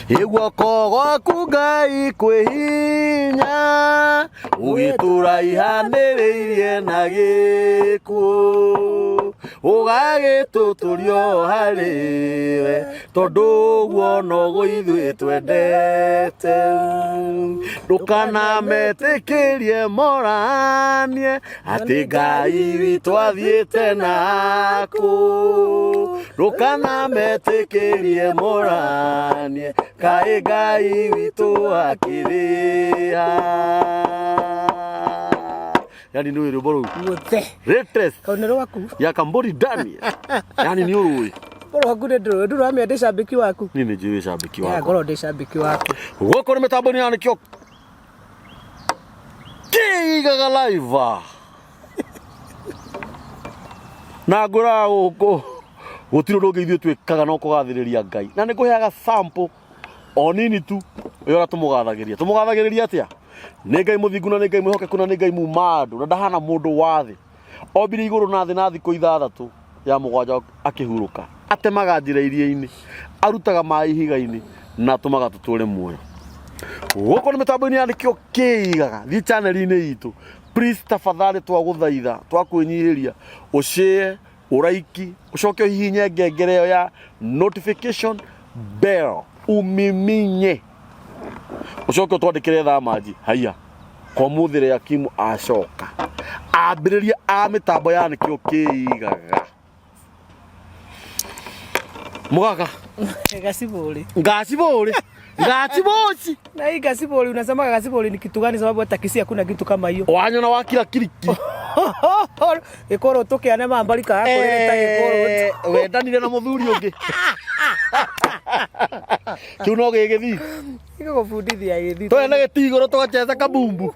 Guoko gwaku Ngai kwĩ hinya, ũgĩtũraihanĩrĩirie na gĩkuũ, ũgagĩtũtũrio harĩ we, tondũ ũguo noguo ithuĩ twendete. Ndũkanametĩkĩrie moranie atĩ Ngai witũ athiĩte nakũ, ndũkanametĩkĩrie moranie kaĩ Ngai witũ akĩrĩ ha. Yani nĩ rwĩmbo rũu Guothe. latest Kau nĩ rwaku. ya Kambori Daniel, yani nĩ ũrũĩ. Rwaku nĩ ndũrũĩ. Ndũramenya ndĩ cambĩki waku. Niĩ nĩ njũĩ cambĩki Ya wakwa. ngorwo ndĩ cambĩki waku. Gũkũ nĩ mĩtambo-inĩ ya nĩkĩo kĩigaga live na ngwĩraga gũkũ gũtirĩ ũndũ ũngĩ ithuĩ twĩkaga no kũgathĩrĩria Ngai, na nĩ ngũheaga sample o nini tu ya ũrĩa tũmũgathagĩria. Tũmũgathagĩrĩria atĩa? Nĩ Ngai mũthingu na nĩ Ngai mwĩhokeku na nĩ Ngai muma andũ na ndahana mũndũ wa thĩ. Ombire igũrũ na thĩ na thikũ 6, ya 7 akĩhurũka. Atemaga njĩra iria-inĩ, arutaga maĩ ihiga-inĩ na atũmaga tũtũre muoyo. Gũkũ nĩ mĩtambo-inĩ ya nĩkĩo kĩigaga, thiĩ channel-inĩ itũ please, tafadhali, twagũthaitha, twakwĩnyihĩria, ũshare, ũraiki, ũcoke ũhihinye ngengere ĩyo ya notification bell, umiminye, ũcoke ũtwandĩkĩre thaa manji haiya kwa mũthĩ rĩa Kim acoka ambĩrĩria a mĩtambo ya nĩkĩo kĩigaga mũgaka. Gasiburi. Ngacibũrĩ ngacibũci. Na hii gasiburi unasema gasiburi ni kitu gani? Sababu hata Kisii hakuna kitu kama hiyo. Wanyona wakira kiriki. Gĩkũrũ tũkĩane mambarika yakũrĩrĩta gĩkũrũ. Wendanire na mũthuri ũngĩ kĩu no gĩgĩthii. Gĩgũbundithia gĩthii. Twene gĩti igũrũ tũgacheza kabumbu.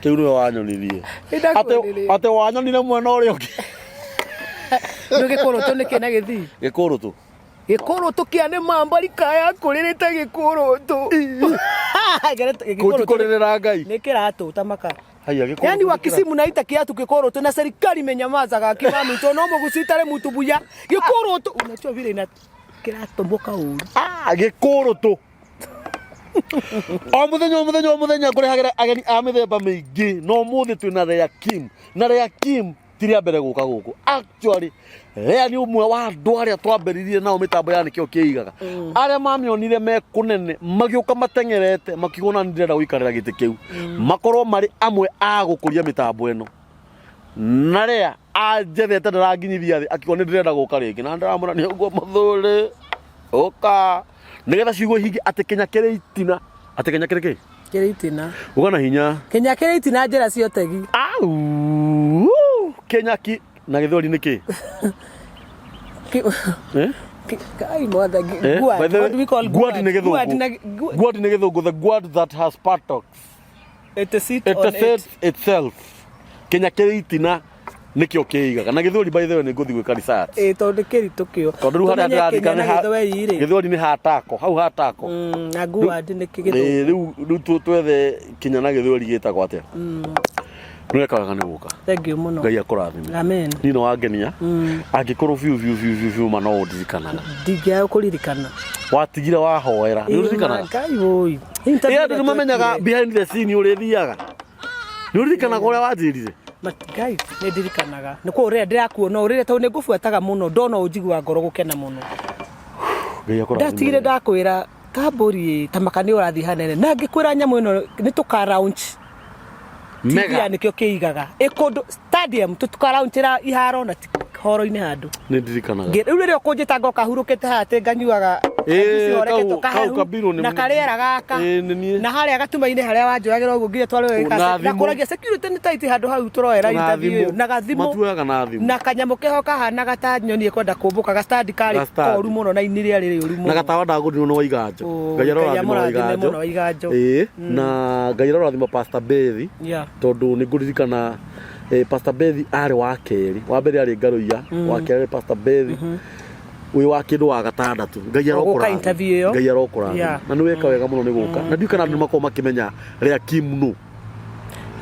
Kĩu nĩwe wanyonirie Nĩndakuonirie. Atĩ wanyonire mwena ũrĩa ũngĩ. Nĩ gĩkũrũ tũ nĩkĩ na gĩthii? Gĩkũrũ tũ. Gĩkũrũ tũkĩa nĩ mambarika yakũrĩrĩte gĩkũrũ tũ. Kũnji kũrĩrĩra Ngai. Nĩ kĩratũ tamaka. Haiya gĩkũrũ Yani tũ nĩ wakisi munaita kiatu gĩkũrũ tũ na serikali imenyamaza gakiwa mtu no mũgucitare mtu buya gĩkũrũ tũ unajua vile ina kĩratũmũka ũru. Ah, gĩkũrũ tũ. O mũthenya, o mũthenya, o mũthenya ngũrehagĩra ageni a mĩthemba mĩingĩ, no ũmũthĩ twĩna Lea Kim, na Lea Kim ti rĩa mbere gũka gũkũ. Actually Lea nĩ ũmwe wa andũ arĩa twambĩrĩirie nao mĩtambo ya nĩkĩo kĩigaga, arĩa mamĩonire me kũnene magĩũka mateng'erete makiuga ona nĩ ndĩrenda gũikarĩra gĩtĩ kĩu, makorwo marĩ amwe a gũkũria mĩtambo ĩno. Na Lea anjethete ndaranginyithia thĩ akiuga nĩ ndĩrenda gũka rĩngĩ, na ndĩramwĩra nĩ ũguo mũthuri ũka nĩgetha ciugo ihinge atĩ Kenya kĩrĩ itina, atĩ Kenya kĩrĩ kĩ. Kĩrĩ itina. Uga na hinya. Kenya kĩrĩ itina njĩra cia ũtegi. Au! Kenya ki na gĩthweri nĩ kĩ? Eh? Kai mwathani. Eh? Guard. By the way, What do we call guard nĩ Guard gĩthũngũ. na guard. Guard nĩ gĩthũngũ, the guard that has buttocks. It sit It on it. sets itself. Kenya kĩrĩ itina nĩkĩo kĩigaga. Na gĩthweri, by the way, nĩ ngũthiĩ gwĩka research. Ĩ tondũ kĩritũ kĩo. Tondũ rĩu harĩa Tũmenye ndĩrandĩka Kenya nĩ na gĩthweri rĩ. Gĩthweri nĩ hatako, hau hatako. Na guard nĩ kĩgĩthũngũ. Rĩu twethe Kenya na gĩthweri gĩtagwo atĩa. Nĩweka wega nĩ gũka. Thank you mũno. Ngai akũrathime. Amen. Niĩ nĩ wangenia. Angĩkorwo biũ biũ biũ biũ biũ ma no ũndirikanaga. Ndingĩaga kũririkana. Watigire wahoera. Nĩ ũririkanaga? Ngai woi. Ĩ andũ nĩ mamenyaga behind the scene ũrĩa thiaga. Nĩ ũririkanaga ũrĩa wanjĩrire? Ngai nĩ ndirikanaga. Nĩ kwa ũrĩa ndĩrakuona ũrĩa tondũ nĩ ngũbuataga mũno ndona ũũ njiguaga ngoro gũkena mũno. Ngai akũrathime. Ndatigire ndakwĩra kambũri ta maka nĩ ũrathiĩ hanene na ngĩkwĩra nyamũ ĩno nĩ tũka launch TV Mega. ya nĩkĩo kĩigaga ĩ kũndũ stadium tũtukaraunchĩra iharo na ti horo-inĩ handũ. Nĩ ndirikanaga. Rĩu rĩrĩa ũkũnjĩta ngoka hurũkĩte haha atĩ nganyuaga Ĩ, juice horeketwo kau kahehu kabirũ na karĩera gaka. Ĩ, nĩ niĩ. Na harĩa gatuma-inĩ harĩa wanjoyagĩra ũguo nginya twarĩ Na na thimũ. kũragia security nĩ tight handũ hau tũroera Na interview ĩyo thimũ. na gathimũ. Matuoyaga na thimũ. Na kanyamũ keho kahanaga ta nyoni ĩkwenda kũmbũka ga stand karĩ Ga stand. koru mũno na ini rĩarĩ rĩũru mũno. Na gatawa ndagũrirwo nĩ Waiganjo. Oh, Ngai Ngai arorathima amũrathime Waiganjo. mũno Waiganjo. Ĩ, na Ngai arorathima Pastor Bethi. Tondũ nĩ ngũririkana Pastor Bethi arĩ wa kerĩ, wa mbere arĩ Ngaruiya, wa kerĩ arĩ Pastor Bethi, wĩ wa kĩndũ wa gatandatũ. Ngai Ũgũka arokũrathima. interview ĩyo. Ngai arokũrathima. Na nĩ weka wega mũno nĩ gũka. Na ndiũĩ kana andũ nĩ makoragwo makĩmenya Lea Kim nũ.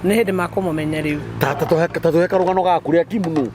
Nĩ hĩndĩ makũmũmenya rĩu. Ta tũhe karũgano gaku, Lea Kim nũ.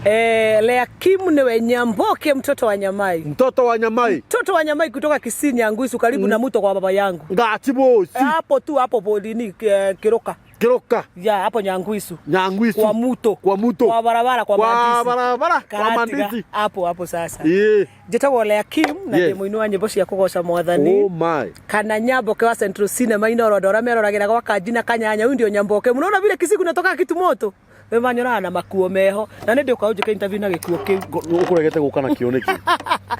Lea Kim niwe Nyamboke, mtoto wa Nyamai, Mtoto wa Nyamai. Mtoto wa Nyamai kutoka Kisii Nyanguisu, karibu na mto kwa baba yangu. Ngachi bosi. Hapo tu hapo polini Kiroka. Kiroka. Ya hapo Nyanguisu. Nyangwisu. Kwa muto. Kwa muto. Kwa barabara kwa Kwa mandisi. barabara kwa Karatiga. mandisi. Hapo hapo sasa. Ĩĩ. Njĩtagwo Lea Kim na Yes. ndĩ mũini wa nyĩmbo cia kũgoca mwathani. Oh my. Kana Nyamboke wa Central Cinema Inoro andũ arĩa meroragĩra gwa Kanji na Kanyanya, huyu ndio Nyamboke. Mnaona vile Kisii kunatoka kitu moto. We manyoraga na makuo meho na nĩ ndĩũka ũnjĩke interview na gĩkuo kĩu. Ũkũregete gũka nakĩo nĩkĩ?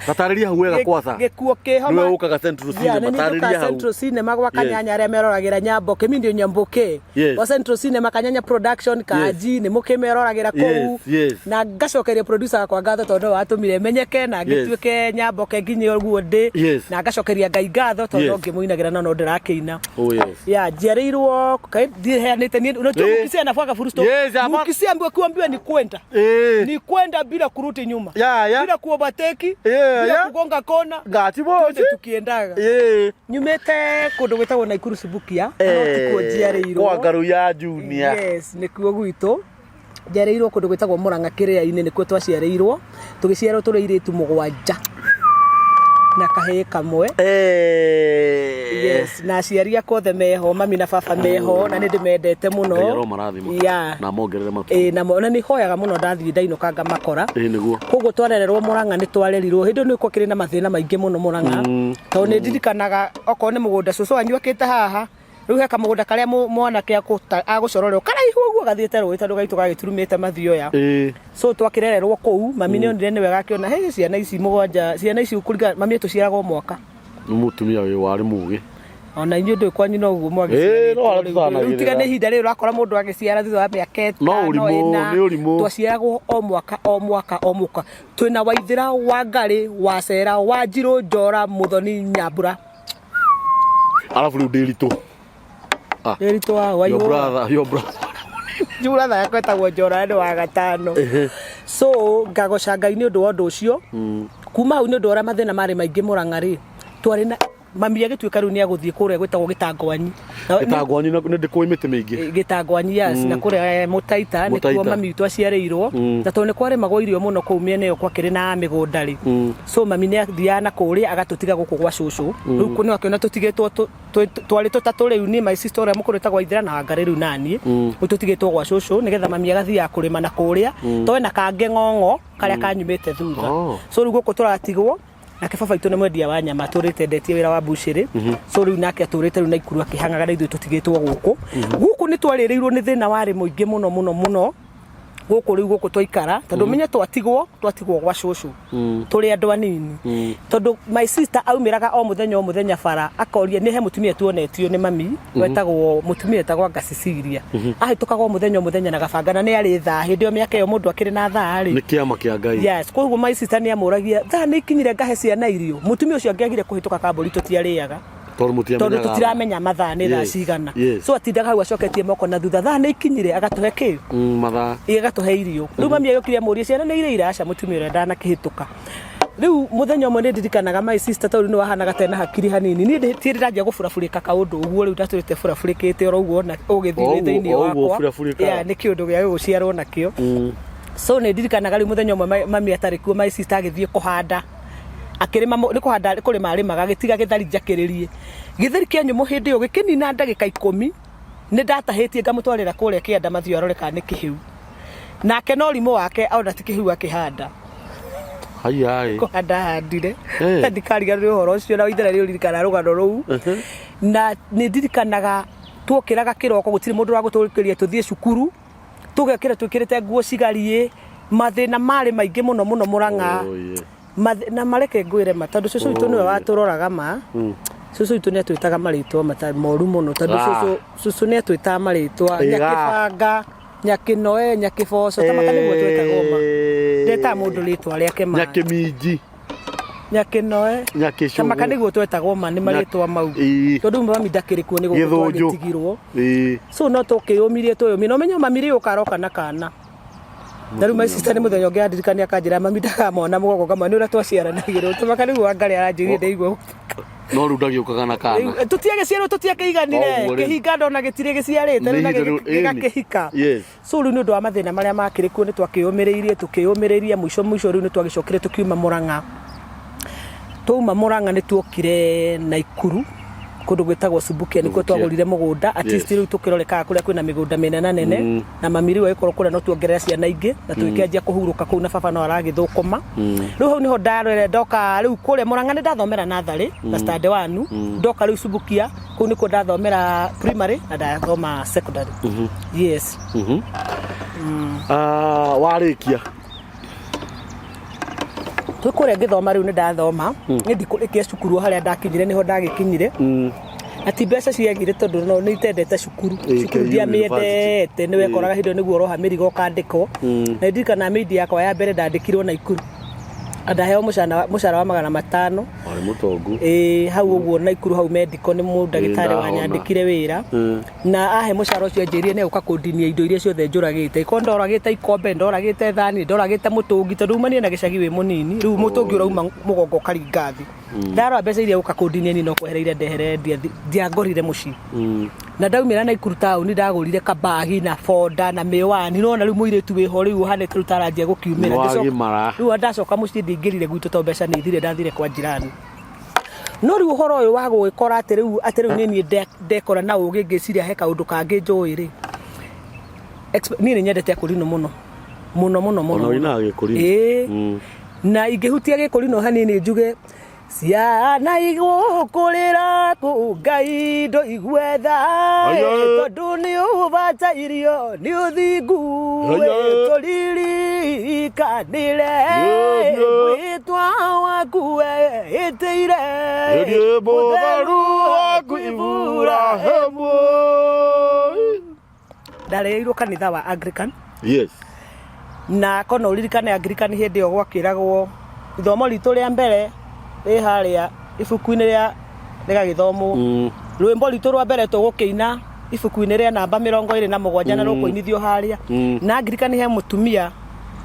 Tatarĩria hau wega kwaca. Gĩkuo kĩho Nĩwe ũkaga Central Yeah, Cinema, nĩ niĩ tarĩria njũkaga hau. Central Cinema gwa Kanyanya arĩa meroragĩra Nyamboke, mi ndio Nyamboke. Yes. Wa Central Cinema Kanyanya Production Kanji nĩ mũkĩmeroragĩra kũu. Yes, yes. Na ngacokeria producer wakwa ngatho tondũ nĩwe watũmire menyeke na ngĩtuĩke Nyamboke nginye ũguo ndĩ. Yes. Na ngacokeria Ngai ngatho tondũ Yes. no ngĩmũinagĩra na no ndĩrakĩina. Oh yes. Ya njiarĩirwo kaĩ ndiheanĩte niĩ unajua Eh. Mukisia anafuaga full stop. Yes, hapa- Mukisia ambiwa kuambiwa ni kwenda. Ĩĩ. Ni kwenda bila kurudi nyuma. Ya, ya. Bila kuovertake, Yeah, bila yeah. kugonga kona. Ngachi bosi. Twende tukiendaga. Ĩĩ. Nyumĩte kũndũ gwĩtagwo Naikuru Subukia, no tikuo njiarĩirwo. Kwa ngaru ya Junior. Yes, nĩkuo gwitũ. Njiarĩirwo kũndũ gwĩtagwo Mũrang'a Kĩrĩa-inĩ nĩkuo twaciarĩirwo. Tũgĩciarwo tũrĩ airĩtu 7 na kahĩĩ kamwe. Eh. Yes, na aciari akwa othe meho, mami na baba meho, na nĩ ndĩmendete mũno. Ngai aromarathima. Yeah. Na mongerere matu. Ĩĩ, na na nĩ hoyaga mũno ndathiĩ ndainũka ngamakora. Ĩĩ nĩguo. Koguo twarererwo Mũrang'a nĩ twarerirwo hĩndĩ ĩyo nĩ kwakĩrĩ na mathĩna maingĩ mũno Mũrang'a, tondũ nĩ ndirikanaga okorwo nĩ mũgũnda cũcũ wanyu akĩte haha rĩu he kamũgũnda karĩa mwanake agũcororerwo karaihu ũguo gathiĩte rũĩ tondũ gaitũ gagĩturumĩte mathioya. Ĩĩ. So twakĩrererwo kũu mami nĩ onire nĩ wega akĩona hey, ciana ici 7 ciana ici kũringana mami tũciaragwo mwaka. Nĩ mũtumia wĩ warĩ mũgĩ. Ona inyuĩ ndũĩ kwanyu no ũguo Ĩĩ, no mwagĩciarĩtwo rĩu. harĩa Rĩu tiga tũtanagĩrĩra. nĩ ihinda rĩrĩ ũrakora mũndũ agĩciara thutha wa mĩaka No 5 ũrimũ, 4. nĩ ũrimũ. Twaciaragwo o mwaka o mwaka o mwaka. Twĩna Waithĩra, Wangarĩ, Wacera, Wanjirũ, Njora, Mũthoni, Nyambura. Arabu rĩu ndĩritũ. Ah. Ndĩritũ wa Your Waihũra. brother, your brother. Brother yakwa ĩtagwo Njora nĩ wa gatano. So ngagoca Ngai nĩ ũndũ wa ũndũ ũcio. Kuma hau nĩ ũndũ wa ũrĩa mathĩna marĩ maingĩ Mũrang'a rĩ, twarĩ na mami agĩtuĩka rĩu nĩ agũthiĩ kũrĩa gwĩtagwo Gĩtangwanyi. Gĩtangwanyi nĩ ndĩkũĩ mĩtĩ mĩingĩ. Gĩtangwanyi yes, na kũrĩa Mũtaita nĩkuo Mũtaita. mami witũ aciarĩirwo, na tondũ nĩ kwarĩmagwo irio mũno kũu mĩena ĩyo kwakĩrĩ na mĩgũnda rĩ, so mami nĩ athiaga na kũrĩa agatũtiga gũkũ gwa cũcũ. Rĩu nĩ akĩona tũtigĩtwo twarĩ tũtatũ rĩu niĩ my sister ũrĩa mũkũrũ wĩtagwo Waithĩra na Wangarĩ rĩu naniĩ, rĩu tũtigĩtwo gwa cũcũ nĩgetha mami agathiaga kũrĩma na kũrĩa tondũ ena kangĩ ng'ong'o karĩa kanyumĩte thutha. Oh. So rĩu gũkũ tũratigwo nake baba witũ nĩ mwendia wa nyama atũrĩte endetie wĩra wa bucĩrĩ, so rĩu nake atũrĩte rĩu Naikuru akĩhang'aga na ithuĩ tũtigĩtwo gũkũ. Gũkũ nĩ twarĩrĩirwo nĩ thĩna warĩ mũingĩ mũno mũno mũno gũkũ rĩu gũkũ twaikara tondũ menye twatigwo gwa cũcũ tũrĩ andũ anini, tondũ my sister aumĩraga o mũthenya o mũthenya bara akoria nĩ he mũtumia tuonetio nĩ mami wetagwo mũtumia wetagwo anga Cecilia, ahĩtũkaga o mũthenya o mũthenya na gabanga na nĩ arĩ thaa hĩndĩ ĩyo mĩaka ĩyo mũndũ akĩrĩ na thaa rĩ Nĩ kĩama kĩa Ngai. Yes, koguo my sister nĩ amũragia thaa nĩ ikinyire ngahe ciana irio. Mũtumia ũcio angĩagire kũhĩtũka kambũri tũtiarĩaga Tondũ tondũ mũtiamenyaga. tũtiramenya mathaa nĩ thaa Yes, cigana. yes. So atindaga hau acoketie moko na thutha thaa nĩ ikinyire agatũhe kĩ Mathaa. Ĩ, agatũhe irio. Rĩu mami agĩũkire amũrie ciana nĩ irĩire aca mũtumia ũrĩa ndanakĩhĩtũka. Rĩu mũthenya ũmwe nĩ ndirikanaga my sister tondũ nĩ wahanaga tena hakiri hanini niĩ ti ndĩranjia gũburabũrĩka kaũndũ ũguo rĩu ndatũrĩte burabũrĩkĩte oro ũguo na ũgĩthiĩ O ũguo- thĩinĩ o ũguo wakwa. burabũrĩkaga. Yeah, nĩ kĩũndũ gĩa gũciarwo nakĩo. So nĩ ndirikanaga rĩu mũthenya ũmwe mami atarĩ kuo my sister agĩthiĩ kũhanda akĩrĩma nĩ kũhanda kũrĩma arĩmaga agĩtiga gĩthari njakĩrĩrie gĩtheri kĩa nyũmũ hĩndĩ ĩyo gĩkĩnina ndagĩka 10 nĩ ndatahĩtie ngamũtwarĩra kũrĩa kĩanda mathiũ arore kana nĩ kĩhĩu nake no rimũ wake ona ti kĩhĩu akĩhanda Haiya. kũhanda handire. Eh. Ndikariganĩrwo ũhoro ũcio na Waithera nĩ ũririkana rũgano rũu. Na nĩ ndirikanaga tuokĩraga kĩroko gũtirĩ mũndũ wa gũtũkĩria tũthiĩ cukuru tũgekĩra twĩkĩrĩte nguo cigariĩ mathĩna marĩ maingĩ mũno mũno Mũrang'a. Oh, yeah. Na mareke ngwĩre ma tondũ cũcũ witũ nĩwe Oh, yeah. watũroraga ma cũcũ witũ nĩ atwĩtaga marĩtwa moru mũno tondũ Ah. cũcũ nĩ atwĩtaga marĩtwa Ĩga. Nyakĩbanga, Nyakĩnoe, Nyakĩboco tamaka nĩguo twetagwo ma ndetaga mũndũ rĩtwa rĩake ma Nyakĩminji. Nyakĩnoe Nyakĩcũgũ. tamaka nĩguo twetagwo ma nĩ marĩtwa mau Ĩĩ. tondũ mami ndakĩrĩ kuo nĩ gũkũ Gĩthũnjũ. twagĩtigirwo. Ĩĩ. So no tũkĩyũmirie twĩyũmie na ũmenye mami rĩ ũkaroka na kana na rĩu my sister nĩ mũthenya ũngĩ andirikania akanjĩra mami ndakamona mũgongo ngamwĩra nĩ ũrĩa twaciaranagĩrwo tamaka nĩguo Wangarĩ aranjĩrire ndaigua. No rĩu ndagĩũkaga na kana. Rĩu, tũtiagĩciarwo tũtiakĩiganire Ũguo rĩu. kĩhinga ndona gĩtirĩ gĩciarĩte rĩu Nĩ na ihinda rĩu, ĩni. gĩgakĩhika. Yes. So rĩu nĩ ũndũ wa mathĩna marĩa makĩrĩ kuo nĩ twakĩyũmĩrĩirie tũkĩyũmĩrĩria mũico mũico rĩu nĩ twagĩcokire tũkiuma Mũrang'a. Twauma Mũrang'a nĩ tuokire Naikuru kũndũ gwĩtagwo Subukia nĩkuo Subukia. twagũrire mũgũnda at least Yes. rĩu tũkĩrorekaga kũrĩa kwĩna mĩgũnda mĩnenanene na mami rĩu agĩkorwo kũrĩa no tuongerera ciana ingĩ na tũgĩkĩanjia kũhurũka kũu na baba no aragĩthũkũma. Rĩu hau nĩho ndarore ndoka rĩu kũrĩa Mũrang'a nĩ ndathomera natharĩ na standard one ndoka rĩu Subukia kũu nĩkuo ndathomera primary na ndathoma secondary. Yes. Ah, warĩkia Twĩ kũrĩa ngĩthoma rĩu nĩ ndathoma nĩ ndikũrĩkia cukuru o harĩa ndakinyire nĩho ndagĩkinyire na ti mbeca ciagire tondũ no nĩ itendete cukuru AKU cukuru ndiamĩendete nĩ wekoraga hĩndĩ ĩyo nĩguo ũroha mĩrigo ũkandĩkwo na ndirikana mĩindi yakwa ya mbere ndandĩkirwo Naikuru na ndaheo mũcara wa 500. Warĩ mũtongu. Ĩĩ hau ũguo Naikuru hau medical nĩ mũndagĩtarĩ ndahona. wanyandĩkire wĩra na ahe mũcara ũcio anjĩrire nĩ egũka kũndinia indo iria ciothe njũragĩte ikorwo ndoragĩte ikombe ndoragĩte thani ndoragĩte mũtũngi tondũ umanie na gĩcagi wĩ mũnini rĩu mũtũngi ũrauma mũgongo ũkaringa thĩ ndarora mbeca iria egũka kũndinia niĩ no kwehereire ndehere ndiangorire mũciĩ na ndaumĩra Naikuru taũni ndagũrire kabagi na boda na mĩwani nona rĩu mũirĩtu wĩho rĩu ũhanĩte rĩu taranjia gũkiumĩra Ngĩcoka- Nĩwagimara. rĩu ndacoka mũciĩ ndingĩrire gwitũ tondũ mbeca nĩ ithire ndathire kwa jirani no rĩu ũhoro ũyũ wa gũgĩkora atĩ rĩu atĩ rĩu nĩ niĩ ndekora na ũgĩ ngĩciria he kaũndũ kangĩ njũĩ rĩ niĩ nĩ nyendete akũrinũ mũno mũno mũno mũno Ona mũno. ũinaga gĩkũrinũ. Ĩĩ. Na ingĩhutia gĩkũrinũ hanini njuge ciana igũkũrĩra kũ Ngai ndũigue tha Aya. tondũ nĩ ũbatairio nĩ ũthingu Aya. tũririkanĩre Ĩĩ. mwĩtwa waku wĩtĩire Ĩĩ, mũtheru waku Iburahĩmu. Ndarereirwo kanitha wa Anglican. Yes. Na kono ũririkane Anglican hĩndĩ ĩyo gwakĩragwo ithomo ritũ rĩa mbere rĩ harĩa ibuku-inĩ rĩa rĩgagĩthomwo rwĩmbo ritũ rwa mbere tũgũkĩina ibuku-inĩ rĩa namba 27 na rũkũinithio harĩa na Anglican he mũtumia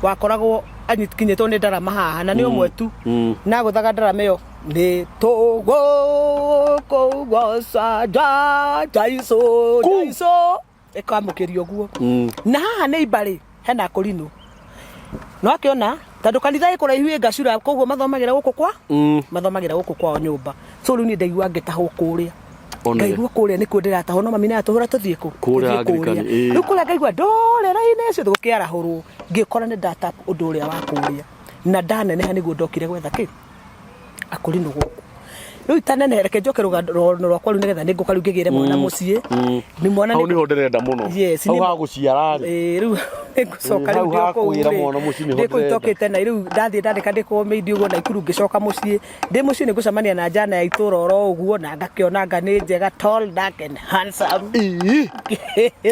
wakoragwo anyikinyĩtwo nĩ ndarama haha na nĩ ũmwe tu na agũthaga ndarama ĩyo nĩ tũgũkũgoca Jaiso Jaiso ĩkamũkĩrio ũguo na haha nĩ imbarĩ hena akũrinũ no akĩona tondũ kanitha ĩ kũraihu ĩ ngacura koguo mathomagĩra gũkũ kwa mathomagĩra gũkũ kwao nyũmba so rĩu niĩ ndaigua ngĩtahwo kũrĩa One. Ngaigua kũrĩa nĩkuo ndĩratahwo no mami nĩatũhũra tũthiĩ kũ Kũrĩa Tũthiĩ Anglican, ĩĩ. Rĩu kũrĩa ngaigua ndũrĩra-inĩ ũcio gũkĩarahũrwo ngĩkora nĩ ndatap ũndũ ũrĩa wa kũrĩa na ndaneneha nĩguo ndokire gwetha kĩ akũrinũ gũkũ rĩu itanenehe reke njoke rũgano rwakwa rĩu nĩgetha nĩngũka rĩu ngĩgĩre mwana mũciĩ nĩ mwana Hau nĩho ndĩrenda mũno. Yes, Hau nĩ- ha gũciara rĩ. Ĩĩ, rĩu nĩngũcoka Hau rĩu ndĩ o kũu hakwĩra rĩ, mwana mũciĩ nĩho ndĩ kũu ndĩrenda. itokĩte na rĩu ndathiĩ ndandĩka ndĩ kũu mĩindi ũguo Naikuru ngĩcoka mũciĩ ndĩ mũciĩ nĩngũcemania na njana ya itũra oro ũguo na ngakĩona anga nĩ njega tall dark and handsome Ĩĩ.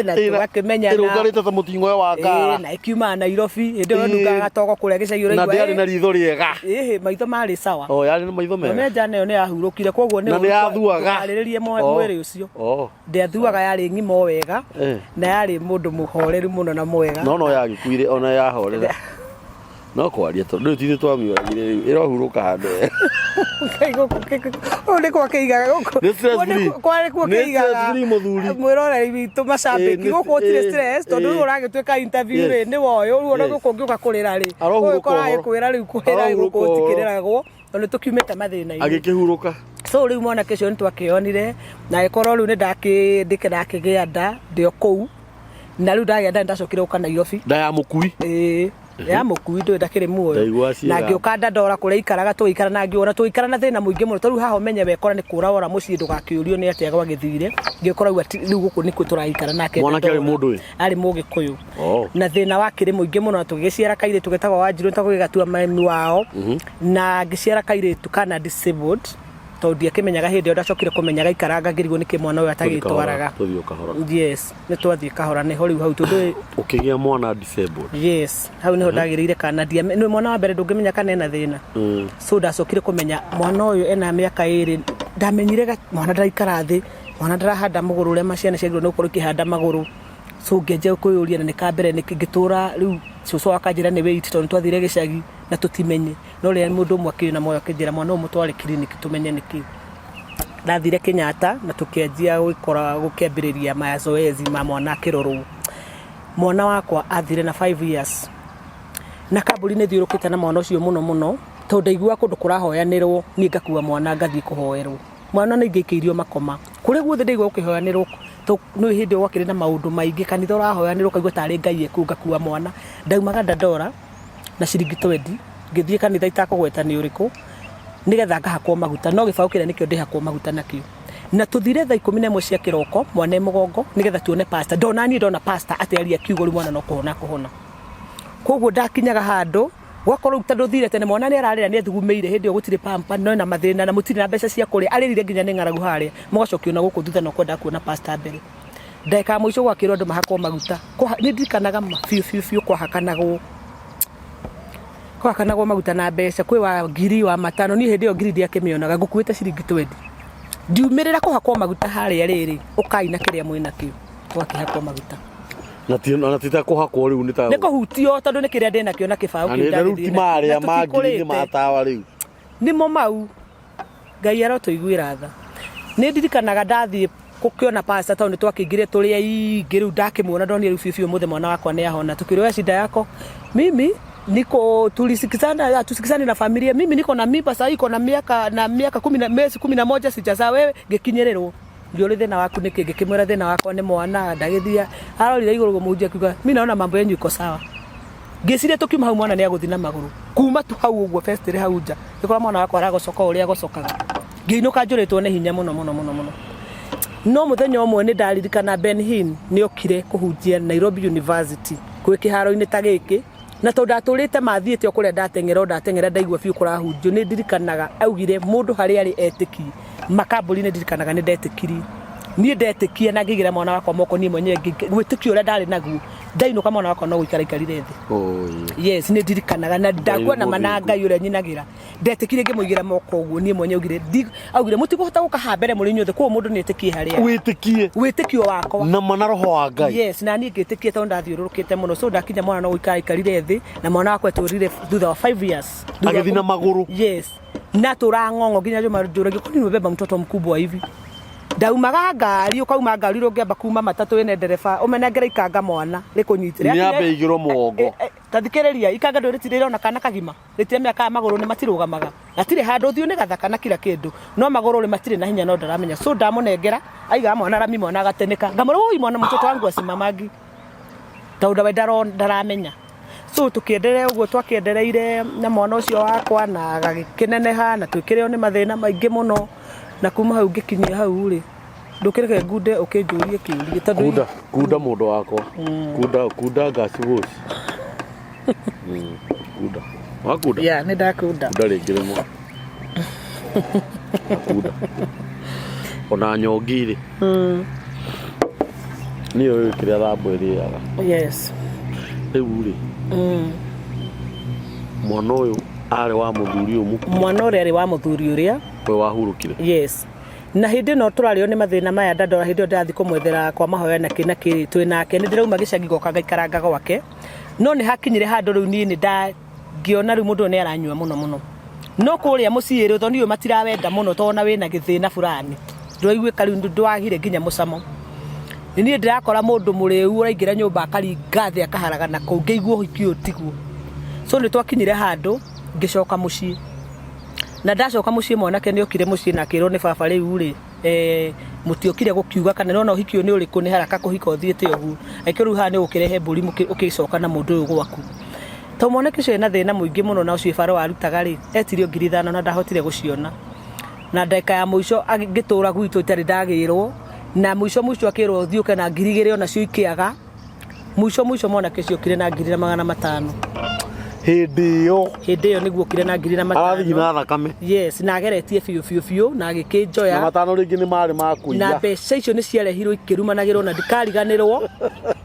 na tũgakĩmenyana Ĩrũngarĩte ta mũting'oe wa Ĩĩ, ngara. na ĩkiumaga Nairobi hĩndĩ ĩyo Ĩĩ. nungaga togo kũrĩa gĩcagi Na ũraigua ndĩarĩ na ritho rĩega. ĩhĩ maitho marĩ sawa O yarĩ na maitho mega. None njana ĩyo nĩ yahurũkire koguo nĩ Na nĩ yathuaga. ndũkarĩrĩrie Oh. mwĩrĩ ũcio Oh. ndĩathuaga yarĩ ng'ima o wega Eh. na yarĩ mũndũ mũhoreru mũno na mwega No no yagĩkuire ona yahorera. No kwaria tondũ rĩu tithuĩ twamiũragire rĩu ĩrohurũka handũ wega. Ngai gũkũ ũũ nĩ kwa kĩigaga gũkũ Nĩ stress Ũũ nĩ free. kwa nĩkuo Nĩ kĩigaga stress free mũthuri. mwĩroreri witũ macambĩki Ĩĩ, nĩ- gũkũ gũtirĩ ĩĩ, stress tondũ rĩu ĩĩ. ũragĩtuĩka interview Yes. rĩ nĩ woyũ rĩu ona Yes. gũkũ ũngĩũka kũrĩra rĩ Arohurũka ũgĩkora ũhoro. agĩkwĩra rĩu kũrĩra Arohurũka gũkũ ũhoro. gũtikĩrĩragwo tondũ tũkiumĩte mathĩna-inĩ Agĩkĩhurũka. So rĩu mwanake ũcio nĩ twakĩonire na agĩkorwo rĩu nĩ ndakĩgĩa nda ndĩ o kũu na rĩu ndagĩa nda nĩ ndacokire gũka Nairobi. Nda ya mũkui. Ĩĩ ya mũkui ndũĩ ndakĩrĩ muoyo Ndaigua ciĩga. Na ngĩũka ndandora kũrĩa ikaraga tũgĩikara na ngĩona tũgĩikara na thĩna mũingĩ mũno tondũ rĩu haha ũmenye wekora nĩ kũra wora mũciĩ ndũgakĩũrio nĩ atĩa gwagĩthire ngĩkora rĩu atĩ rĩu gũkũ nĩkuo tũraikara nake Mwanake arĩ Dandora. mũndũ ĩ? Arĩ mũgĩkũyũ. Oh. Na thĩna wakĩrĩ mũingĩ mũno na tũgĩgĩciara kairĩtu getagwo Wanjirũ nĩtagũgĩgatua mami wao na ngĩciara kairĩtu kana disabled tondũ ndiakĩmenyaga hĩndĩ ĩyo ndacokire kũmenya gaikaranga ngĩrigwo nĩkĩ mwana ũyũ atagĩtwaraga. Tũthiĩ o kahora. Yes, nĩ twathiĩ kahora nĩho rĩu hau tondũ Ũkĩgĩa mwana disabled. Yes, hau nĩho ndagĩrĩire kana ndia nĩ mwana wa mbere ndũngĩmenya kana ena thĩna. So ndacokire kũmenya mwana ũyũ ena mĩaka 2 ndamenyire mwana ndaraikara thĩ, mwana ndarahanda magũrũ ũrĩa ciana ciagĩrĩirwo nĩ gũkorwo ikĩhanda magũrũ. So ngĩanjia kwĩyũria na nĩ ka mbere nĩkĩ ngĩtũra rĩu cũcũ akanjĩra nĩ wait tondũ nĩ twathire gĩcagi na tũtimenye. No rĩrĩa mũndũ ũmwe akĩrĩ na muoyo akĩnjĩra mwana ũyũ mũtware clinic tũmenye nĩkĩ. Ndathire Kenyatta na tũkĩanjia gwĩkora gũkĩambĩrĩria mazoezi ma mwana akĩrorwo. Mwana wakwa athire na 5 years na kambũri nĩ thiũrũkĩte na mwana ũcio mũno mũno tondũ ndaiguaga kũndũ kũrahoyanĩrwo niĩ ngakua mwana ngathiĩ kũhoerwo. Mwana nĩ ingĩikĩirio makoma. Kũrĩa guothe ndaigua gũkĩhoyanĩrwo nĩ hĩndĩ ĩyo gwakĩrĩ na maũndũ maingĩ kanitha ũrahoyanĩrwo ũkaigua tarĩ Ngai ekuo ngakua mwana. Ndaumaga Dandora na ciringi twendi ngĩthiĩ kanitha itakũgweta nĩ ũrĩkũ nĩgetha ngahakwo maguta no gĩbaũ kĩrĩa nĩkĩo ndĩhakwo maguta nakĩo. Na tũthire thaa 11 cia kĩroko mwana e mũgongo nĩgetha tuone pastor. Ndona niĩ ndona pastor atĩ aria kiugo rĩu mwana no kũhona akũhona. Koguo ndakinyaga handũ gwakorwo rĩu tondũ thire tene mwana nĩ ararĩra nĩ ethugumĩire hĩndĩ ĩyo gũtirĩ pamper no ena mathĩna na mũtirĩ na mbeca cia kũrĩa arĩrire nginya nĩ ng'aragu harĩa mũgacokio na gũkũ thutha na ũkwenda kuona pastor mbere. Ndagĩka ya mũico gwakĩrwo andũ mahakwo maguta. Nĩ ndirikanaga ma biũ biũ biũ kwahakanagwo kwahakanagwo maguta na mbeca kwĩ wa ngiri wa matano niĩ hĩndĩ ĩyo ngiri ndiakĩmĩonaga ngũkuĩte ciringi twendi. Ndiumĩrĩra kũhakwo maguta harĩa rĩrĩ ũkai na kĩrĩa mwĩnakĩo tũgakĩhakwo maguta. Na ti na ti ta kũhakwo rĩu nĩ ta Nĩ kũhutio tondũ nĩ kĩrĩa ndĩnakĩo na kĩbaũ na kĩu nĩ rĩu ti ndagĩthiĩ nakĩo. marĩa Na ma ngiri nĩ tũtikũrĩte. ma tawa rĩu. Nĩmo mau. Ngai arotũiguĩra tha. Nĩ ndirikanaga ndathiĩ gũkĩona pastor tondũ nĩ twakĩingĩrire tũrĩ aingĩ rĩu ndakĩmuona ndonire rĩu biũ biũ ũmũthĩ mwana wakwa nĩ ahona. Tũkĩrwo we shida yako mimi niko tulisikizana tusikizane na familia mimi niko na mimba sasa iko na miaka na miaka kumi na miezi 11 sijazaa wewe ngĩkinyĩrĩrwo ngĩũria thĩna waku nĩkĩ ngĩkĩmwĩra thĩna wakwa nĩ mwana ndagĩthia arorire igũrũ ũguo mũhunjia akiuga mi naona mambo yenyu iko sawa. Ngĩciria tũkiuma hau mwana nĩ agũthiĩ na magũrũ kuma tu hau ũguo vestry hau nja ngĩkora mwana wakwa aragocoka o ũrĩa agocokaga ngĩinũka njũrĩtwo nĩ hinya mũno mũno mũno mũno no mũthenya ũmwe nĩ ndaririkana Ben Hinn nĩ okire kũhunjia Nairobi University kwĩ kĩharo-inĩ ta gĩkĩ na tondũ ndatũrĩte mathiĩte o kũrĩa ndateng'era o ndateng'era ndaigua biũ kũrahunjio nĩ ndirikanaga augire mũndũ harĩa arĩ etĩkie makambũri nĩ ndirikanaga nĩ ndetĩkirie niĩ ndetĩkia na ngĩigĩra mwana wakwa moko niĩ mwenyewe gwĩtĩkia ũrĩa ndarĩ naguo ndainũka mwana wakwa no gũikara aikarire thĩ yes nĩ ndirikanaga na ndakua na mana Ngai ũrĩa nyinagĩra ndetĩkirie ngĩmũigĩra moko ũguo niĩ mwenyewe augire augire mũtikũhota gũka haha mbere mũrĩ inyuothe koguo mũndũ nĩ etĩkie harĩa wĩtĩkie wĩtĩkio wakwa na mana roho wa Ngai yes na niĩ ngĩtĩkia tondũ ndathiũrũrũkĩte mũno so ndakinya mwana no gũikara aikarire thĩ na mwana wakwa etũrire thutha wa 5 years Agĩthiĩ na magũrũ. Yes na tũra ng'ong'o nginya njũma njũragia kwani nimebeba mtoto mkubwa hivi ndaumaga ngari ũkauma ngari ũrĩa ũngĩamba kuma matatũ ĩne ndereba ũmenengere ikanga mwana rĩkũnyitĩre Nĩ ambe aigĩrwo mũgongo. Ta thikĩrĩria ikanga ndũĩ rĩtirĩrona kana kagima rĩtirĩ kana magũrũ nĩ matirũgamaga gatirĩ handũ ũthiũ nĩ gathaka na kila kĩndũ no magũrũ rĩ matirĩ na hinya no ndaramenya so ndamũnengera aigaga mwana rami mwana agateneka ngamwĩra woi mwana mtoto wangu asimamagi tondũ we ndaramenya so tũkĩenderea ũguo twakĩendereire na mwana ũcio wakwa na agagĩkĩneneha na twĩkĩrĩo nĩ mathĩna maingĩ mũno na kuma hau ngĩkinyia hau rĩ ndũkĩreke ngunde ũkĩnjũrie kĩũria tondũ Kunda, kunda mũndũ wakwa. Kunda, kunda ngasi woci. Kunda. Wakunda? Yeah, nĩ ndakunda. Kunda rĩngĩ rĩmwe. Kunda. Ona nyongi rĩ. Niĩ ũyũ kĩrĩa thambo ĩrĩaga. Yes. Rĩu rĩ. Mwana ũyũ arĩ wa mũthuri ũyũ mũkuũ. Mwana ũrĩa arĩ wa mũthuri ũrĩa. We wahurũkire. Yes. Na hĩndĩ ĩno tũrarĩo nĩ mathĩna maya ndandora hĩndĩ ĩyo ndĩrathiĩ kũmwethera kwa mahoya na kĩ na kĩ twĩ nake nĩ ndĩrauma gĩcagi ngoka ngaikaranga gwake no nĩ hakinyire handũ rĩu niĩ nĩ nda ngĩona rĩu mũndũ ũyũ nĩ aranyua mũno mũno no kũrĩa mũciĩ rĩ ũthoni ũyũ matirawenda mũno tondũ ona wĩna gĩthĩna fulani ndũraiguĩka rĩu ndwagire nginya mũcamo nĩ niĩ ndĩrakora mũndũ mũrĩu ũraingĩra nyũmba akaringa thĩ akaharagana kũu ngĩigua ũhiki ũyũ tiguo so nĩ twakinyire handũ ngĩcoka mũciĩ na ndacoka mũciĩ mwanake nĩ okire mũciĩ na akĩrwo nĩ baba rĩu rĩ eh, mũtiokire gũkiuga kana nĩwona ũhiki ũyũ nĩ ũrĩkũ nĩ haraka kũhika ũthiĩte ũguo angĩkorwo rĩu haha nĩ ũkĩrehe mbũri ũkĩcoka na mũndũ ũyũ gwaku to mwanake ũcio ena thĩna mũingĩ mũno na ũcio baro arutaga rĩ etirio 5,000 na ndahotire gũciona na ndagĩka ya mũico ngĩtũra gwitũ itarĩ ndagĩrwo na mũico mũico akĩrwo thiĩ ũke na 2,000 onacio ikĩaga Mũico mũico mwanake ũcio okire na 1,500. Hĩndĩ ĩyo. Hĩndĩ ĩyo nĩguo okire na 1,500. Arathiĩ na thakame. Yes, na ageretie biũ biũ biũ na agĩkĩnjoya. Na matano rĩngĩ nĩ marĩ ma kũiya. Na mbeca icio nĩ ciarehirwo ikĩrumanagĩrwo na ndikariganĩrwo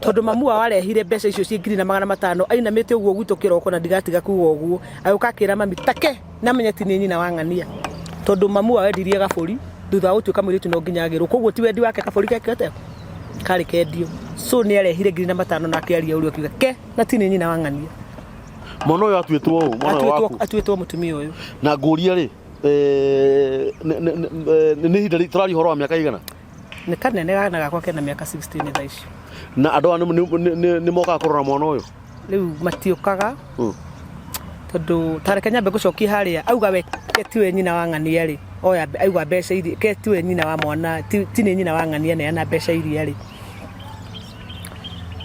tondũ mamu wao arehire mbeca icio ciĩ 1,500 ainamĩte ũguo gwitũ kĩroko na ndigatiga kuga ũguo. Agĩũka akĩra mami take na menye ti nĩ nyina wa ng'ania tondũ mamu wao endirie gabũri thutha wa gũtuĩka mũirĩtu no nginya agĩrwo koguo ti wendi wake kabũri geke atĩa karĩ kendio so nĩ arehire 5,000 na akĩaria ũrĩa akiuga ke na ti nĩ nyina wa ng'ania Mwana ũyũ atuĩtwo ũũ, mwana ũyũ waku. Atuĩtwo mũtumia ũyũ. Na ngũrie rĩ, Nĩ ihinda tũraria ũhoro wa mĩaka igana? Nĩ kanene gana gakwa kena mĩaka 16 thaa ici. Na andũ aya nĩ mokaga kũrora mwana ũyũ? Rĩu matiũkaga. Tondũ tareke nyambe ngũcokie harĩa auga we ke tiwe nyina wa ng'ania rĩ, oya auga mbeca iria ke tiwe nyina wa mwana, ti nĩ nyina wa ng'ania neana mbeca iria rĩ.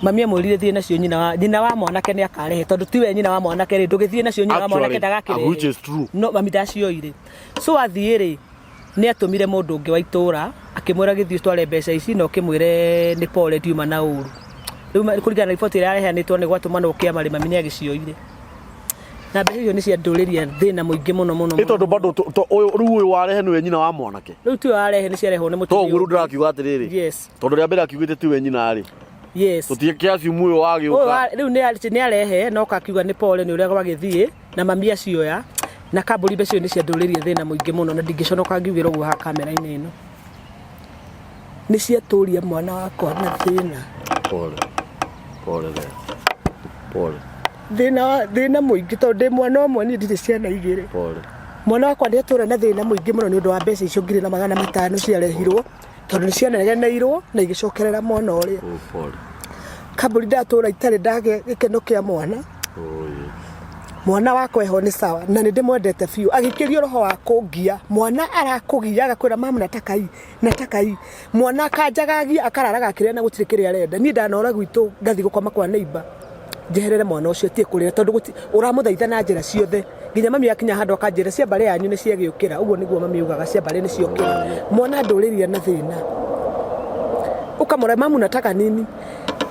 Mami amwĩrire thiĩ nacio nyina wa nyina wa mwanake nĩ akarehe tondũ tiwe nyina wa mwanake rĩ, ndũgĩthiĩ nacio nyina wa mwanake ndagakĩrehe. Which is true. No mami ndacioire. So athiĩ rĩ, nĩ atũmire mũndũ ũngĩ wa itũra akĩmwĩra gĩthiĩ ũtware mbeca ici na ũkĩmwĩre nĩ pole ndiuma na ũru. Rĩu kũringana na riboti ĩrĩa yaheanĩtwo nĩ gwatũmanwo kĩama rĩ, mami nĩ agĩcioire. Na mbeca icio nĩ ciandũrĩria thĩna mũingĩ mũno mũno. Ĩ tondũ bado rĩu ũyũ warehe nĩwe nyina wa mwanake. Rĩu tiwe warehe, nĩ ciarehwo nĩ mũtumia. Toguo rĩu ndĩrakiuga atĩrĩrĩ. Yes. Tondũ rĩa mbere akiugĩte tiwe nyina rĩ. Yes. Tũtingĩaciumu ũyũ wagĩũka. Rĩu nĩ arehe no kakiuga nĩ pole nĩ ũrĩa gwagĩthiĩ na mami acioya na kambũri mbeca icio nĩ ciandũrĩria thĩna mũingĩ mũno na ndingĩconoka ngiugĩra ũguo haha kamera-inĩ ĩno. Nĩ ciatũria mwana wakwa na thĩna. Pole. Pole there. Pole. Thĩna thĩna mũingĩ tondũ ndĩ mwana ũmwe niĩ ndirĩ ciana igĩrĩ. Pole. Mwana wakwa nĩ atũra na thĩna mũingĩ mũno nĩ ũndũ wa mbeca icio 1500 ciarehirwo tondũ nĩ cianegeneirwo na igĩcokerera mwana ũrĩa. Oh, pole. Kambũri ndatũra itarĩ ndagĩa gĩkeno kĩa mwana. Oh, yeah. Mwana wakwa eho nĩ sawa na nĩ ndĩmwendete biũ agĩkĩrio roho wa kũngia mwana arakũgia agakwĩra mamu nataka hii nataka hii mwana akanjagagia akararaga akĩrĩa na gũtirĩ kĩrĩa arenda niĩ ndanora gwitũ ngathiĩ gũkoma kwa neighbor njeherere mwana ũcio atige kũrĩra tondũ ũramũthaitha na njĩra ciothe nginya mami akinya handũ akanjĩra cia mbarĩ yanyu nĩ ciagĩũkĩra ũguo nĩguo mami augaga cia mbarĩ nĩ ciokĩra mwana ndũrĩria na thĩna ũkamũra mamu nataka nini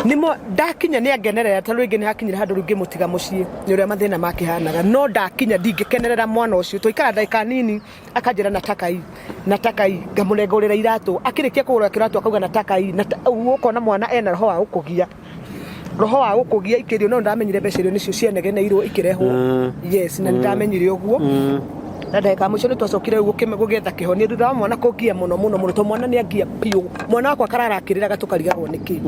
nimo ndakinya nĩ angenerera tondũ rĩngĩ nĩ hakinyire handũ rĩu ngĩmũtiga mũciĩ nĩ ũrĩa mathĩna makĩhanaga no ndakinya ndingĩkenerera mwana ũcio twaikara ndagĩka nini akanjĩra nataka hii nataka hii ngamũnengũrĩra iratũ akĩrĩkia kũgũra kĩratũ akauga nataka hii ũguo ũkona mwana ena roho wa gũkũgia roho wa gũkũgia ikĩrio no ndamenyire mbeca irio nĩcio cianegeneirwo ikĩrehwo. Yes, na nĩndamenyire ũguo. Na ndagĩka ya mũico nĩ twacokire rĩu gũgĩetha kĩhonia thutha wa mwana kũngia mũno mũno mũno tondũ mwana nĩ angia biũ mwana wakwa akarara akĩrĩraga tũkarigagwo nĩkĩ.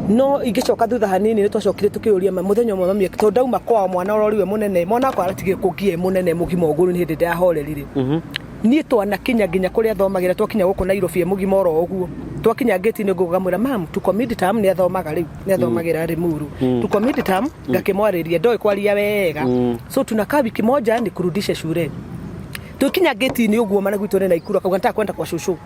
No ingĩcoka thutha hanini nĩ twacokire tũkĩũria ma mũthenya ũmwe mami tondũ ndauma kwao mwana ũroriwe mũnene mwana wakwa aratigire kũngia e mũnene mũgima ũguo rĩu nĩ hĩndĩ ndĩrahorerire. Niĩ twanakinya nginya kũrĩa athomagĩra twakinya gũkũ Nairobi e mũgima oro ũguo twakinya ngĩti-inĩ ngũgũ ngamwĩra mam tuko mid term nĩ athomaga rĩu nĩ athomagĩra Limuru tuko mid term ngakĩmwarĩria ndoĩ kwaria wega so tunakaa wiki moja nikurudishe shule tũkinya ngĩti-inĩ ũguo mana gwitũ nĩ Naikuru akauga nataka kwenda kwa shushu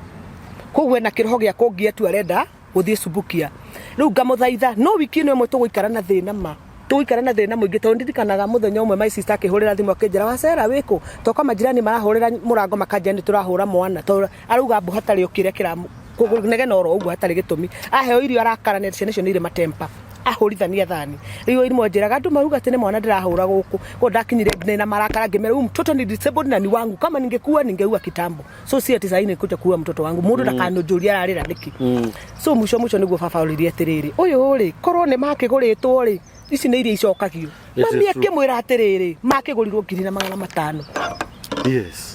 koguo ena kĩroho gĩa kũngia tu arenda gũthiĩ Subukia rĩu ngamũthaitha no wiki ĩno ĩmwe tũgũikara na thĩna ma tũgũikara na thĩna mũingĩ tondũ ndirikanaga mũthenya ũmwe my sister akĩhũrĩra thimũ akĩnjĩra wacera wĩkũ toka majirani marahũrĩra mũrango makanjĩra nĩ tũrahũra mwana tondũ arauga mbu hatarĩ o kĩrĩa kĩra kũnegena oro ũguo hatarĩ gĩtũmi aheo irio arakara nĩ ciana icio nĩ irĩ matempa ahũrithania thani rĩu imwe njĩraga andũ marauga atĩ nĩ mwana ndĩrahũra gũkũ koguo ndakinyire ndĩ na marakara ngĩmera huyu mtoto ni disabled na ni wangu kama ningekuwa ningeua kitambo so si ati sahii nikuja kuua mtoto wangu mundu ndakanjũria ararĩra nĩkĩ. So mũico mũico nĩguo baba oririe atĩrĩrĩ ũyũ rĩ korwo nĩ makĩgũrĩtwo rĩ ici nĩ iria icokagio. It is Mami true. akĩmwĩra atĩrĩrĩ makĩgũrirwo 1500. Yes.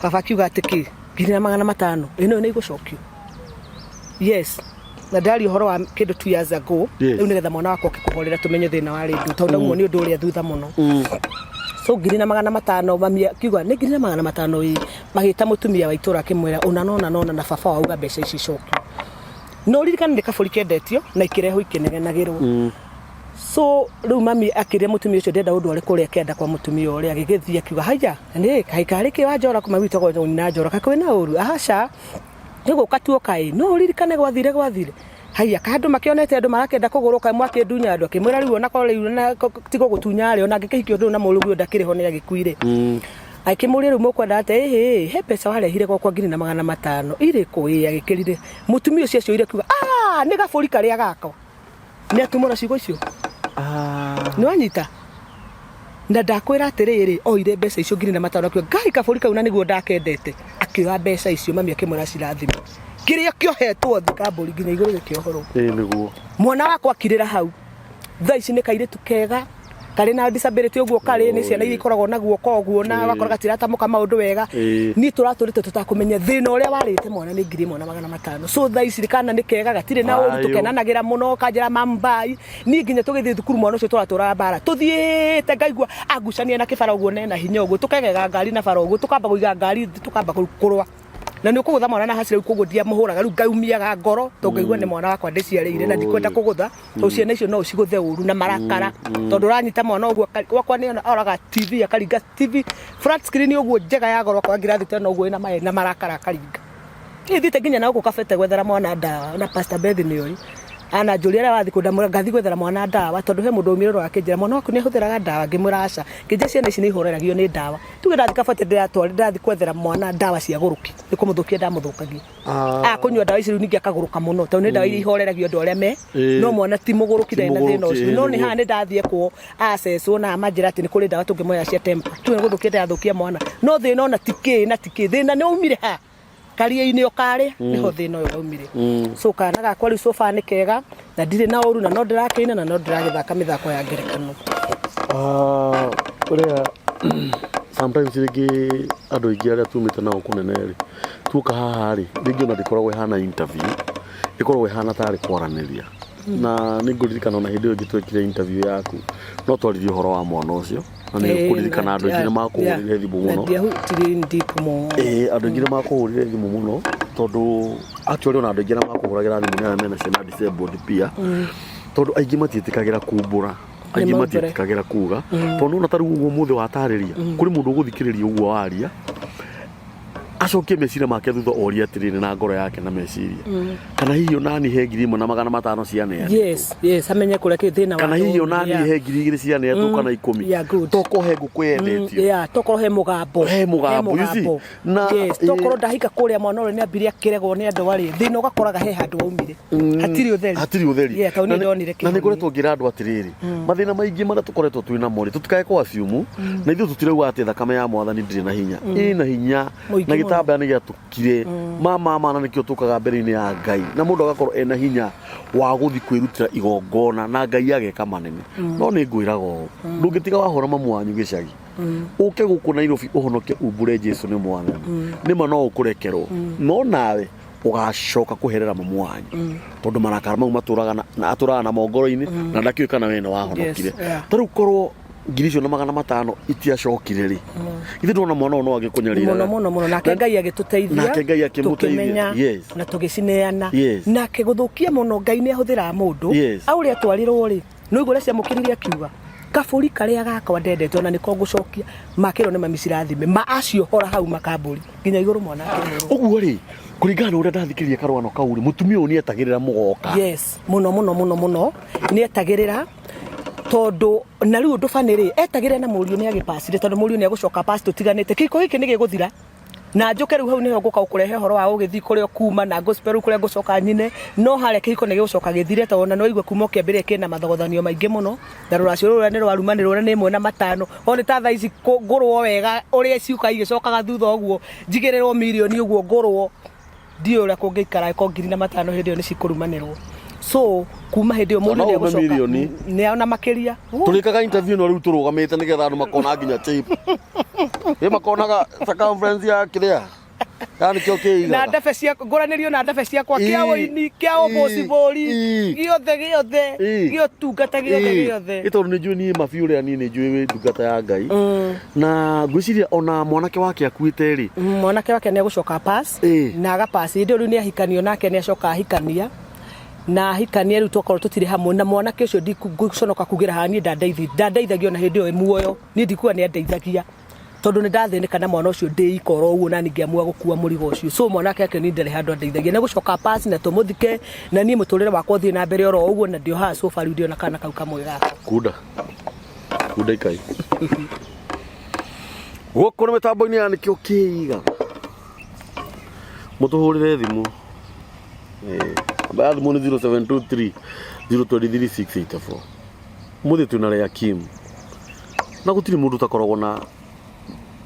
Baba akiuga atĩ kĩ 1500 ĩno nĩ igũcokio. Yes. Na ndaria ũhoro wa kĩndũ 2 years ago Yes. rĩu nĩgetha mwana wakwa oke kũhorera tũmenye thĩna wa rĩndu tondũ ndaumwo nĩ ũndũ ũrĩa thutha mũno. So 1500 mami akiuga nĩ 1500 ĩ magĩta mũtumia wa itũra akĩmwĩra ũna nona nona na baba wauga mbeca ici icokio. No ririkane nĩ kabũri kendetio na ikĩrehwo ikĩnegenagĩrwo. So rĩu mami akĩrĩa mũtumia ũcio ndenda ũndũ arĩ kũrĩa kĩanda kwa mũtumia ũrĩa agĩgĩthiĩ akiuga haya nĩ kaĩ karĩ kĩ wa Njora kuma gwitũ nyina Njora kaĩ kwĩna ũru aca nĩ gũka tuoka ĩ no ũririkane gwathire gwathire haiya ka andũ makĩonete andũ marakĩenda kũgũrwo kaĩ mwakĩndunya andũ akĩmwĩra rĩu ona korwo rĩu na ti gũgũtunya rĩ ona angĩkĩhikio ndũrĩ na mũrũguo ndakĩrĩ ho nĩ agĩkuire. Akĩmũria rĩu mũkwenda atĩa ĩhĩ he mbeca warehire gwakwa 1500 irĩ kũ ĩ agĩkĩrire mũtumia ũcio acioire akiuga ah nĩ gabũri karĩa gakwa nĩ atumũra ciugo icio nĩ wanyita na ndakwĩra atĩrĩrĩ oire mbeca icio 1500 akiuga ngai kabũri kau na nĩguo ndakendete akĩoya mbeca icio mami akĩmwĩra cirathime kĩrĩa kĩohetwo thĩ kambũri nginya igũrũ gĩkĩohorwo. Ĩĩ nĩguo. Mwana wakwa akirĩra hau thaa ici nĩ kairĩtu kega Karĩ na disability ũguo, karĩ nĩ ciana iria ikoragwo na guoko ũguo na ũgakora gatiratamũka maũndũ wega. Niĩ tũratũrĩte tũtakũmenya thĩna ũrĩa warĩte mwana nĩ 1500. So thaa ici kana nĩ kega, gatirĩ na ũru. Thayũ. Tũkenanagĩra mũno, kanjĩra mambai. Niĩ nginya tũgĩthiĩ thukuru, mwana ũcio tũratũraga mbara, tũthiĩte ngaigua angucania na kĩbara ũguo, nena hinya ũguo, tũkegega ngari na bara ũguo, tũkamba kũiga ngari thĩ, tũkamba kũrũa na nĩ ũkũgũtha mwana na hasira rĩu. Koguo ndiamũhũraga rĩu, ngaumiaga ngoro tondũ ngaigua nĩ mwana wakwa ndĩciarĩire na ndikwenda kũgũtha, tondũ ciana icio no ũcigũthe ũru na marakara, tondũ ũranyita mwana ũguo gwakwa nĩ oraga TV, akaringa TV flat screen ũguo njega ya goro, akoya ngirathi tena ũguo ĩna maĩ na marakara akaringa. Niĩ thiĩte nginya na gũkũ kabete gwethera mwana ndawa, na Pastor Beth nĩ oĩ. Ananjũria arĩa wathiĩ kũndamũra ndamwĩra ngathiĩ gwethera mwana ndawa, tondũ he mũndũ waumire rũra akĩnjĩra mwana waku nĩ ahũthĩraga ndawa, ngĩmwĩra aca. Ngĩnjĩra ciana ici nĩ ihoreragio nĩ ndawa. Tuge ndathiĩ kabete ndĩratwara ndathiĩ kwethera mwana ndawa cia gũrũki, nĩ kũmũthũkia ndamũthũkagia. Akũnyua ndawa ici rĩu ningĩ akagũrũka mũno, tondũ nĩ ndawa iria ihoreragia andũ arĩa me no mwana ti mũgũrũki, ndarĩ na thĩna mũgũrũki, ũcio. No nĩ nĩguo. haha nĩ ndathiĩ ekwo acecwo na amanjĩra atĩ nĩ kũrĩ ndawa tũngĩmũhe cia temper. Tuge nĩ gũthũkia ndĩrathũkia mwana. No thĩna ona ti kĩ na ti kĩ, thĩna nĩ waumire ha? Karia-inĩ o karĩa nĩho thĩna ũyũ waumire. So kana gakwa rĩu so far nĩ kega na ndirĩ na ũru, na no ndĩrakĩina na no ndĩragĩthaka mĩthako ya ngerekano. Ah, ũrĩa sometimes rĩngĩ andũ aingĩ arĩa tumĩte nao kũnene rĩ, tuoka haha rĩ, rĩngĩ ona ndĩkoragwo ĩhana interview, ĩkoragwo ĩhana tarĩ kwaranĩria. Na nĩ ngũririkana ona hĩndĩ ĩyo ĩngĩ twekire interview yaku, no twaririe ũhoro wa mwana ũcio, na nĩ ngũririkana andũ aingĩ nĩ makũhũrire thimũ na mũno. ndiahutirie in deep mũno. Ĩĩ, andũ aingĩ nĩ makũhũrire thimũ mũno, tondũ actually ona andũ aingĩ arĩa makũhũragĩra thimũ nĩ arĩa mena ciana disabled pia, tondũ aingĩ matiĩtĩkagĩra kumbũra, aingĩ maumbũre. matiĩtĩkagĩra kuga, tondũ nona ta rĩu ũguo ũmũthĩ watarĩria, kũrĩ mũndũ ũgũthikĩrĩria ũguo waria, acokie meciria make thutha, orie atĩrĩrĩ na ngoro yake na meciria, kana hihi onani he 1500 cianeanĩtwo? Yes, amenye kũrĩa kĩ thĩna Kana wake hihi waumire. onani he 2000 cianeanĩtwo kana 10? Yeah, good. Toko he ngũkũ yendetio. Yeah, tokorwo he mũgambo. He mũgambo, you see. Na, Yes, tokorwo ndahika kũrĩa mwana ũrĩa nĩ ambirie akĩregwo nĩ andũ arĩ thĩna, ũgakoraga he handũ waumire hatirĩ ũtheri. Hatirĩ ũtheri. Yeah, tondũ Na niĩ ndonire na nĩ kĩhonia. ngoretwo ngĩra andũ atĩrĩrĩ, mathĩna maingĩ marĩa tũkoretwo twĩ namo rĩ, tũtikae kũ assume na ithuĩ tũtirauga atĩ thakame ya mwathani ndĩrĩ na hinya. Ĩna hinya. Mũingĩ Na mũno. gĩtambaya nĩ gĩatũkire ma ma, na nĩkĩo tũkaga mbere-inĩ ya Ngai, na mũndũ agakorwo ena hinya wa gũthiĩ kwĩrutĩra igongona na Ngai ageka manene. No nĩ ngwĩraga ũũ, ndũngĩtiga wahũra mamu wanyu gĩcagi, ũke gũkũ Nairobi ũhonoke, umbũre Jesu nĩ mwathani, nĩma no ũkũrekerwo, no nawe ũgacoka kũherera mamu wanyu, tondũ marakara mau matũraga na atũraga namo ngoro-inĩ na ndakĩũĩ kana we nĩ wahonokire. Ta rĩu korwo 4500 itiacokire rĩ, ithe ndona mwana ũyũ no agĩkũnyarira. Mũno mũno mũno, nake Ngai agĩtũteithia. Nake Ngai akĩmũteithia. Tũkĩmenya na tũgĩcineana. Nake gũthũkia mũno, Ngai nĩ ahũthĩraga mũndũ. Aũrĩa atwarirwo rĩ, nĩ ũigua ũrĩa ciamũkĩrire, akiuga kabũri karĩa gakwa ndendete ona nĩko ngũcokia, makĩrwo nĩ mami cirathime ma aciohora hau makambũri nginya igũrũ mwana akĩhũrwo. Ũguo rĩ, kũringana na ũrĩa ndathikĩrĩria karũgano kau rĩ, mũtumia ũyũ nĩ etagĩrĩra mũgoka. Yes, mũno mũno mũno mũno nĩ etagĩrĩra, tondũ na rĩu ũndũ bani rĩ, etagĩrĩra na mũriũ nĩ agĩpacire, tondũ mũriũ nĩ agũcoka pass, tũtiganĩte kĩhiko gĩkĩ nĩ gĩgũthira na njũke rĩu hau nĩho ngũka gũkũrehe ũhoro wa gũgĩthiĩ kũrĩa kuma na gospel, rĩu kũrĩa ngũcoka nyine. No harĩa kĩhiko nĩ gĩgũcoka gĩthire, tondũ ona nĩwaigua kuma ũkĩambĩrĩria kĩna mathogothanio maingĩ mũno, na rũracio rũrĩa nĩ rwarumanĩrwo na nĩ 1 na 5 o nĩ ta thaa ici ngũrwo wega ũrĩa ciũka igĩcokaga thutha ũguo, njigĩrĩrwo mirioni ũguo ngũrwo, ndiũĩ ũrĩa kũngĩikara angĩkorwo 5,000 hĩndĩ ĩyo nĩ cikũrumanĩrwo. So kuma hĩndĩ ĩyo mũriũ No nĩ ume egũcoka mirioni. Nĩ ona makĩria. Tũrĩkaga interview ĩno rĩu tũrũgamĩte nĩgetha andũ makona nginya tape ĩ, makonaga circumference ya kĩrĩa yani kĩo Na kĩigaga. ndebe cia ngũranĩrio na ndebe ciakwa kĩa ũini, kĩa ũbũcibũri, gĩothe gĩothe, gĩotungata gĩothe gĩothe. Ĩ, tondũ nĩ njũĩ niĩ mabiũ ũrĩa niĩ nĩ njũĩ wĩ ndungata ya Ngai, na ngwĩciria ona mwanake wake akuĩte rĩ. Mwanake wake nĩ egũcoka pass na agapass hĩndĩ ĩyo rĩu nĩ ahikanio nake, nĩ acoka ahikania na ahikania. Rĩu twakorwo tũtirĩ hamwe na mwanake ũcio, ndikũconoka kugĩra haha, niĩ ndandeithagia ona hĩndĩ ĩyo ĩ muoyo. Niĩ ndikuga nĩ andeithagia, tondũ nĩ ndathĩnĩka na mwana ũcio ndĩ ika oro ũguo, na ningĩamua gũkua mũrigo ũcio. So mwanake ake niĩ ndarĩ handũ andeithagia, nĩ gũcoka pass na tũmũthike, na niĩ mũtũrĩre wakwa ũthiĩ na mbere oro ũguo, na ndĩ o haha so far rĩu ndĩ ona kana kau kamwe gakwa. Kunda kunda ikai gũkũ nĩ mĩtambo-inĩ ya nĩkĩo kĩigaga, mũtũhũrĩre thimũ. Namba ya thimũ nĩ 0723 023 684. Mũthĩ twĩna Lea Kim, na gũtirĩ mũndũ ũtakoragwo na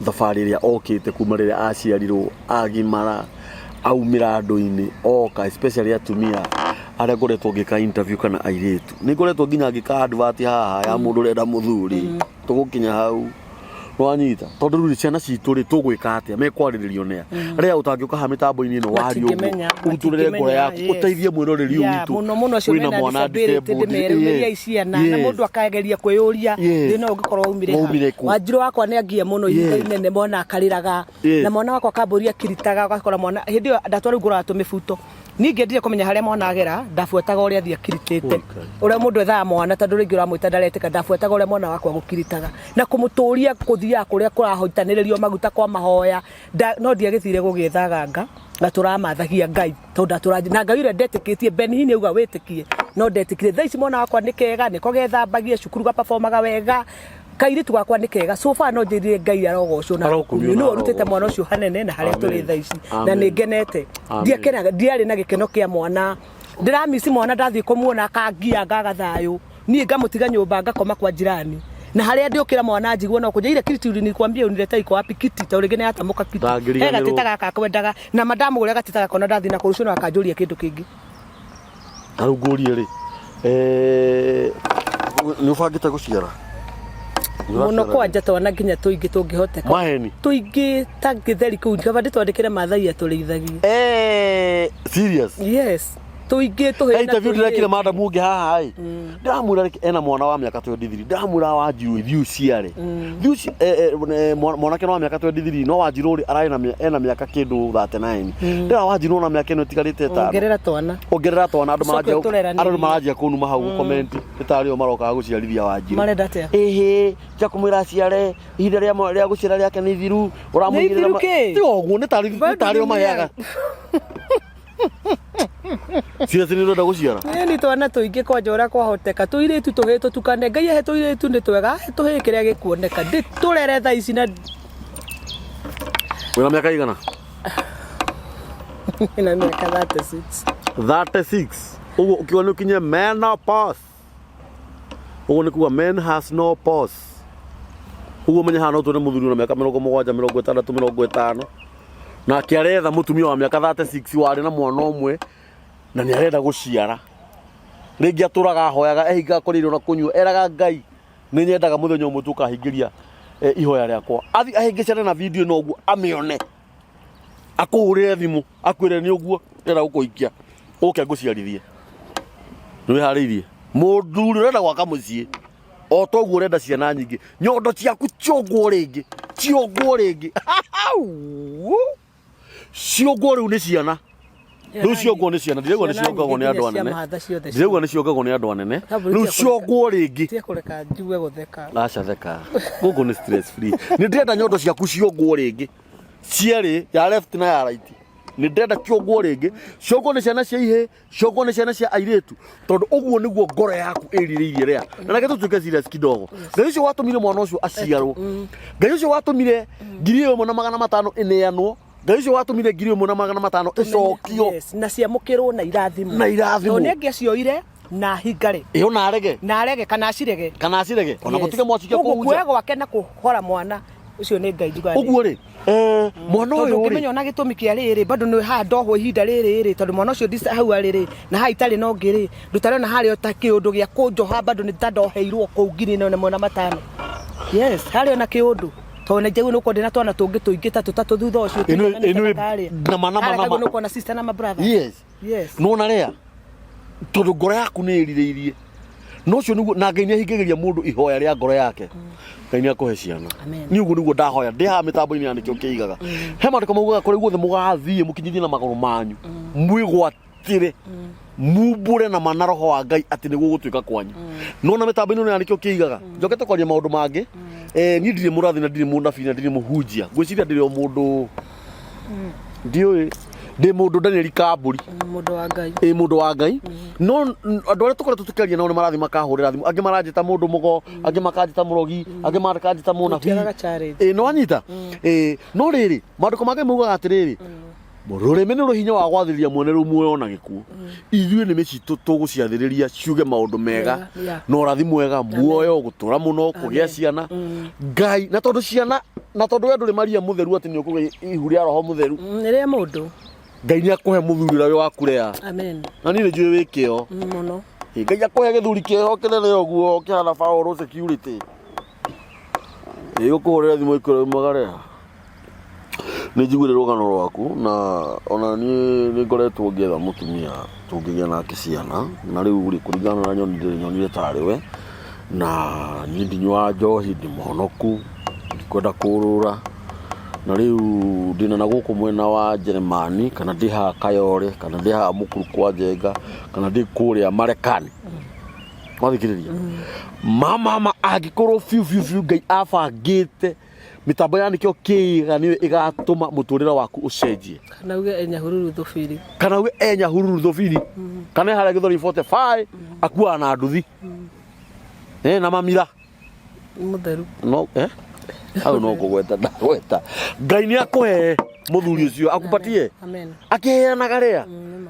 thabarĩ ĩrĩa okĩte kuma rĩrĩa aciarirwo, agimara, aumĩra andũ-inĩ oka, especially atumia. Arĩa ngoretwo ngĩka interview kana airĩtu, nĩ ngoretwo nginya ngĩka advert haha ya mũndũ ũrenda mũthuri. Tũgũkinya hau. Nĩwanyita? Tondũ rĩu ciana citũ rĩ, tũgwĩka atĩa? Mekwarĩrĩrio nĩa? Rĩa ũtangĩũka haha mĩtambo-inĩ ĩno warie ũguo, Matingĩmenya, ũrutũrĩre ngoro matingĩmenya, yaku, yes. ũteithie mwĩroreri ũyũ Yeah, witũ mũno mũno acio wĩna mena mwana disability disabled. ndĩmere umĩriai Yes, ciana na yes. mũndũ akageria kwĩyũria Yes. thĩna ũyũ ũngĩkorwo waumire Waumire ha kũ? wanjirũ wakwa nĩ angia mũno ihinda Yes. inene mwana akarĩraga Yes. na mwana wakwa akambũria akiritaga ũgakora mwana hĩndĩ ĩyo ndatwara rĩu ngũraga tũmĩbuto niĩ ngĩendire kũmenya harĩa mwana agera ndabuataga ũrĩa athiĩ akiritĩte Oi, Ngai. ũrĩa mũndũ ethaga mwana tondũ rĩngĩ ũramwĩta ndaretĩka ndabuataga ũrĩa mwana wakwa gũkiritaga na kũmũtũria kũthiaga kũrĩa kũrahoitanĩrĩrio maguta kwa mahoya no ndiagĩthire gũgĩetha ganga na tũramathagia Ngai tondũ ndatũra na Ngai ũrĩa ndetĩkĩtie Ben Hinn auga wĩtĩkie no ndetĩkire thaa ici mwana wakwa nĩ kega nĩko gethambagia cukuru gaperformaga wega kairitu gakwa nĩ kega so far no njĩrire Ngai arogocwo na Arokumio na nĩwe ũrutĩte arogocwo. mwana ũcio hanene na harĩa tũrĩ Amen. thaa ici na Amen. nĩ ngenete Amen. ndiakenaga ndiarĩ na gĩkeno kĩa mwana ndĩramici mwana ndathiĩ kũmuona akangia ngaga thayũ niĩ ngamũtiga nyũmba ngakoma kwa jirani na harĩa ndĩũkĩra mwana njiguo no kũnja ile kiti ulinikwambia uniletea iko wapi kiti tondũ rĩngĩ nĩ yatamũka kiti Ndangĩriganĩrwo. he gatĩ ta gaka kwendaga na ma ndamũgũrĩra gatĩ ta gaka ona ndathiĩ nako rũciũ no akanjũria kĩndũ kĩngĩ Na rĩu ngũrie rĩ, eh, nĩ ũbangĩte gũciara? Nĩ mũno ũraciara kwanja twana nginya tũingĩ tũngĩhoteka Maheni? tũingĩ ta gĩtheri kũu kaba ndĩtwandĩkĩre mathai atũrĩithagie Eh, serious? yes tũingĩ tũhĩĩ He na interview ndĩrekire tũirĩtu. madam ũngĩ haha ĩ ndĩramwĩra rĩngĩ ena mwana wa mĩaka 23 ndĩramwĩra wanjiru thiĩ ũciare Thiĩ ũci- eh, eh, eh, mwanake nĩ wa mĩaka 23 no wanjiru rĩ ararĩ na ena mĩaka kĩndũ 39 ndĩra wanjiru na mĩaka ĩno ĩtigarĩte ĩtano ongerera twana ongerera twana andũ Ũcoke maranjia ũtũreranĩrie. andũ maranjia kũnuma hau gũcomment nĩ tarĩ o marokaga gũciarithia wanjiru marenda atĩa ĩhĩ tiga kũmwĩra aciare ihinda rĩa rĩa gũciara rĩake nĩ ithiru Nĩ ithiru kĩ? ti ũguo nĩ tarĩ nĩ tarĩ o maheaga Serious nĩ ũrenda gũciara Nĩ twana tũingĩ kwanja ũrĩa kwahoteka tũirĩtu tũhĩĩ tũtukane ngai ahe tũirĩtu nĩ twega ahe tũhĩĩ kĩrĩa gĩkuoneka ndĩ tũrere thaa ici na wĩna mĩaka igana na mĩaka 36 36 ũguo ũkiuga nĩ ũkinye menopause ũguo nĩ kuga men has no pause ũguo menye haha no tuone mũthuri na mĩaka 70 60 50 nake aretha mũtumia wa mĩaka 36 warĩ na mwana ũmwe na nĩ arenda gũciara rĩngĩ atũraga ahoyaga ehingaga kũrĩa irio na kũnyua eraga ngai nĩ nyendaga mũthenya ũmwe tũkahingĩria eh, ihoya rĩakwa athi ahĩngĩcane na video ĩno ũguo amĩone akũhũrĩre thimũ akwĩre nĩ ũguo ndĩrenda gũkũhikia ũke ngũciarithie nĩ wĩharĩirie mũthuri ũrenda gwaka mũciĩ o toguo ũrenda ciana nyingĩ nyondo ciaku ciongwo rĩngĩ ciongwo rĩngĩ ciongwo rĩu nĩ ciana rĩu ciongwo nĩ ciana ndiraigua nĩ Ciana ciongagwo nĩ nyingĩ andũ nginya anene cia mahatha ciothe ndiraigua nĩ ciongagwo nĩ andũ anene Kambuni rĩu cia kũreka- ciongwo rĩngĩ Tiga kũreka njigue gũtheka aca theka gũkũ nĩ stress free nĩ ndĩrenda nyondo ciaku ciongwo rĩngĩ cierĩ ya left na ya right nĩ ndĩrenda ciongwo rĩngĩ ciongwo nĩ ciana cia ihĩ ciongwo nĩ ciana cia airĩtu tondũ ũguo nĩguo ngoro yaku ĩrirĩirie rĩa na reke tũtuĩke serious kidogo ngai ũcio watũmire mwana ũcio aciarwo ngai ũcio watũmire 1500 ĩneanwo ngai ũcio watũmire 1500 ĩcokio Yes, na ciamũkĩrwo na irathimo Na irathimo. Tondũ nĩ angĩacioire na hingare ĩyo na arege na arege kana acirege kana acirege ona Yes. mũtige mwacikia Ũguo kũu kuoya nja gwake na kũhora mwana ũcio nĩ ngai njugaga nĩ- ũguo rĩ eh, mwana tondũ ũyũ rĩ ũngĩmenya ona gĩtũmi kĩa rĩrĩ bado nĩ haha ndohwo ihinda rĩrĩ rĩ tondũ mwana ũcio ndisa hau arĩ rĩ na haha itarĩ na ũngĩ rĩ ndũtarĩ ona harĩa ta kĩũndũ gĩa kũnjoha bado nĩ ta ndoheirwo kũu 1500 yes harĩ ona kĩũndũ tondũ nĩ njagĩrĩirwo nĩ gũkorwo ndĩna twana tũngĩ tũingĩ ta tũtatũ thutha ũcio Ĩno- nama, nama, nama. nĩ ũkona sister na ma brother yes yes nona rĩa tondũ ngoro yaku nĩ ĩrirĩirie no ũcio nĩguo na ngai nĩ ahingagĩria mũndũ ihoya rĩa ngoro yake ngai nĩ akũhe ciana Amen. niĩ ũguo nĩguo ndahoya ndĩ haha mĩtambo-inĩ ya nĩkĩo kĩigaga he maandĩko maugaga kũrĩa guothe mũgathiĩ mũkinyithie na magũrũ manyu mwĩgwatĩre mumbũre na mana roho wa ngai atĩ nĩ gũgũtuĩka kwanyu nona mĩtambo-inĩ ĩno ya nĩkĩo kĩigaga njokete kwaria maũndũ mangĩ eh, niĩ ndirĩ mũrathi na ndirĩ mũnabii na ndirĩ mũhunjia ngwĩciria ndĩrĩ o mũndũ ndiũĩ ndĩ mũndũ Daniel Kambũri Mũndũ wa Ngai. Ĩ mũndũ wa Ngai no andũ arĩa tũkoretwo tũkĩaria nao nĩ marathiĩ makahũrĩra thimũ angĩ maranjĩta mũndũ mũgo angĩ makanjĩta mũrogi angĩ makanjĩta mũnabii Tũtiagaga challenge. ĩ no anyita ĩ no rĩrĩ maandĩko ma Ngai maugaga atĩrĩrĩ rũrĩmĩ nĩ rũhinya wa gwathĩrĩria mwene rũu muoyo na gĩkuũ ithuĩ nĩ mĩcitũ tũgũciathĩrĩria ciuge maũndũ mega Mega, yeah. na ũrathi mwega muoyo gũtũra mũno kũgĩa ciana ngai na tondũ ciana na tondũ we ndũrĩ maria mũtheru atĩ nĩ ũkũgĩa ihu rĩa roho mũtheru Nĩ rĩa mũndũ. Ngai nĩ akũhe mũthuri ũrĩa wĩ waku rea. Amen. Na niĩ nĩ njũĩ wĩ kĩo. Mũno. Ĩ, Ngai akũhe gĩthuri kĩo kĩnene ũguo kĩhana Paũlũ security. Ĩ, gũkũhũrĩra thimũ ĩkwĩre umaga rea. Nĩ njiguire rũgano rwaku na ona niĩ nĩ ngoretwo ngĩetha mũtumia tũngĩgĩa nake ciana na rĩu rĩ kũringana na nyonire nyonire tarĩ we na niĩ ndinyuaga njohi ndĩ mũhonoku ndikwenda kũrũra na rĩu ndĩna na gũkũ mwena wa Njeremani kana ndĩ haha Kayore kana ndĩ haha Mũkuru kwa Njenga kana ndĩ kũrĩa Marekani wathikĩrĩria mama angĩkorwo biũ biũ biũ Ngai abangĩte mĩtambo ya nĩkĩo kĩiga nĩyo ĩgatũma mũtũrĩre waku ũcenjie. Kana uge e Nyahururu Thũbiri. Kana uge e Nyahururu Thũbiri. Kana e harĩa Gĩthũrai 45 akuaga na nduthi. Eh, na mamira. Mũtheru. No, eh? Hau no kũgweta ndagweta. Ngai nĩ akũhe mũthuri ũcio akupatie. Amen. Akĩheanaga rĩa.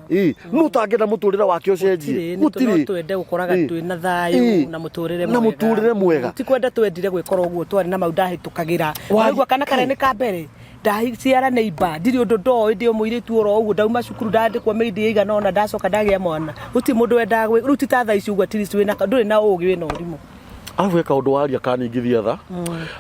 Ĩ, nũ ũtangĩenda mũtũrĩre wake ũcenjie? Gũtirĩ. No twende gũkoraga twĩ na thayũ na mũtũrĩre mwega. Na mũtũrĩre mwega. Ti kwenda twendire gwĩkora ũguo twarĩ na mau ndahĩtũkagĩra. Waigua kana karĩa nĩ ka mbere ndaciara nĩ imba ndirĩ ũndũ ndoĩ ndĩ o mũirĩtu oro ũguo ndauma cukuru ndandĩkwo mĩindi ĩigana ũna ndacoka ndagĩa mwana gũtirĩ mũndũ wendaga gwĩ rĩu ti ta thaa ici ũguo at least wĩna ndũrĩ na ũgĩ wĩna ũrimũ. Arabu he kaũndũ waria kaningithia tha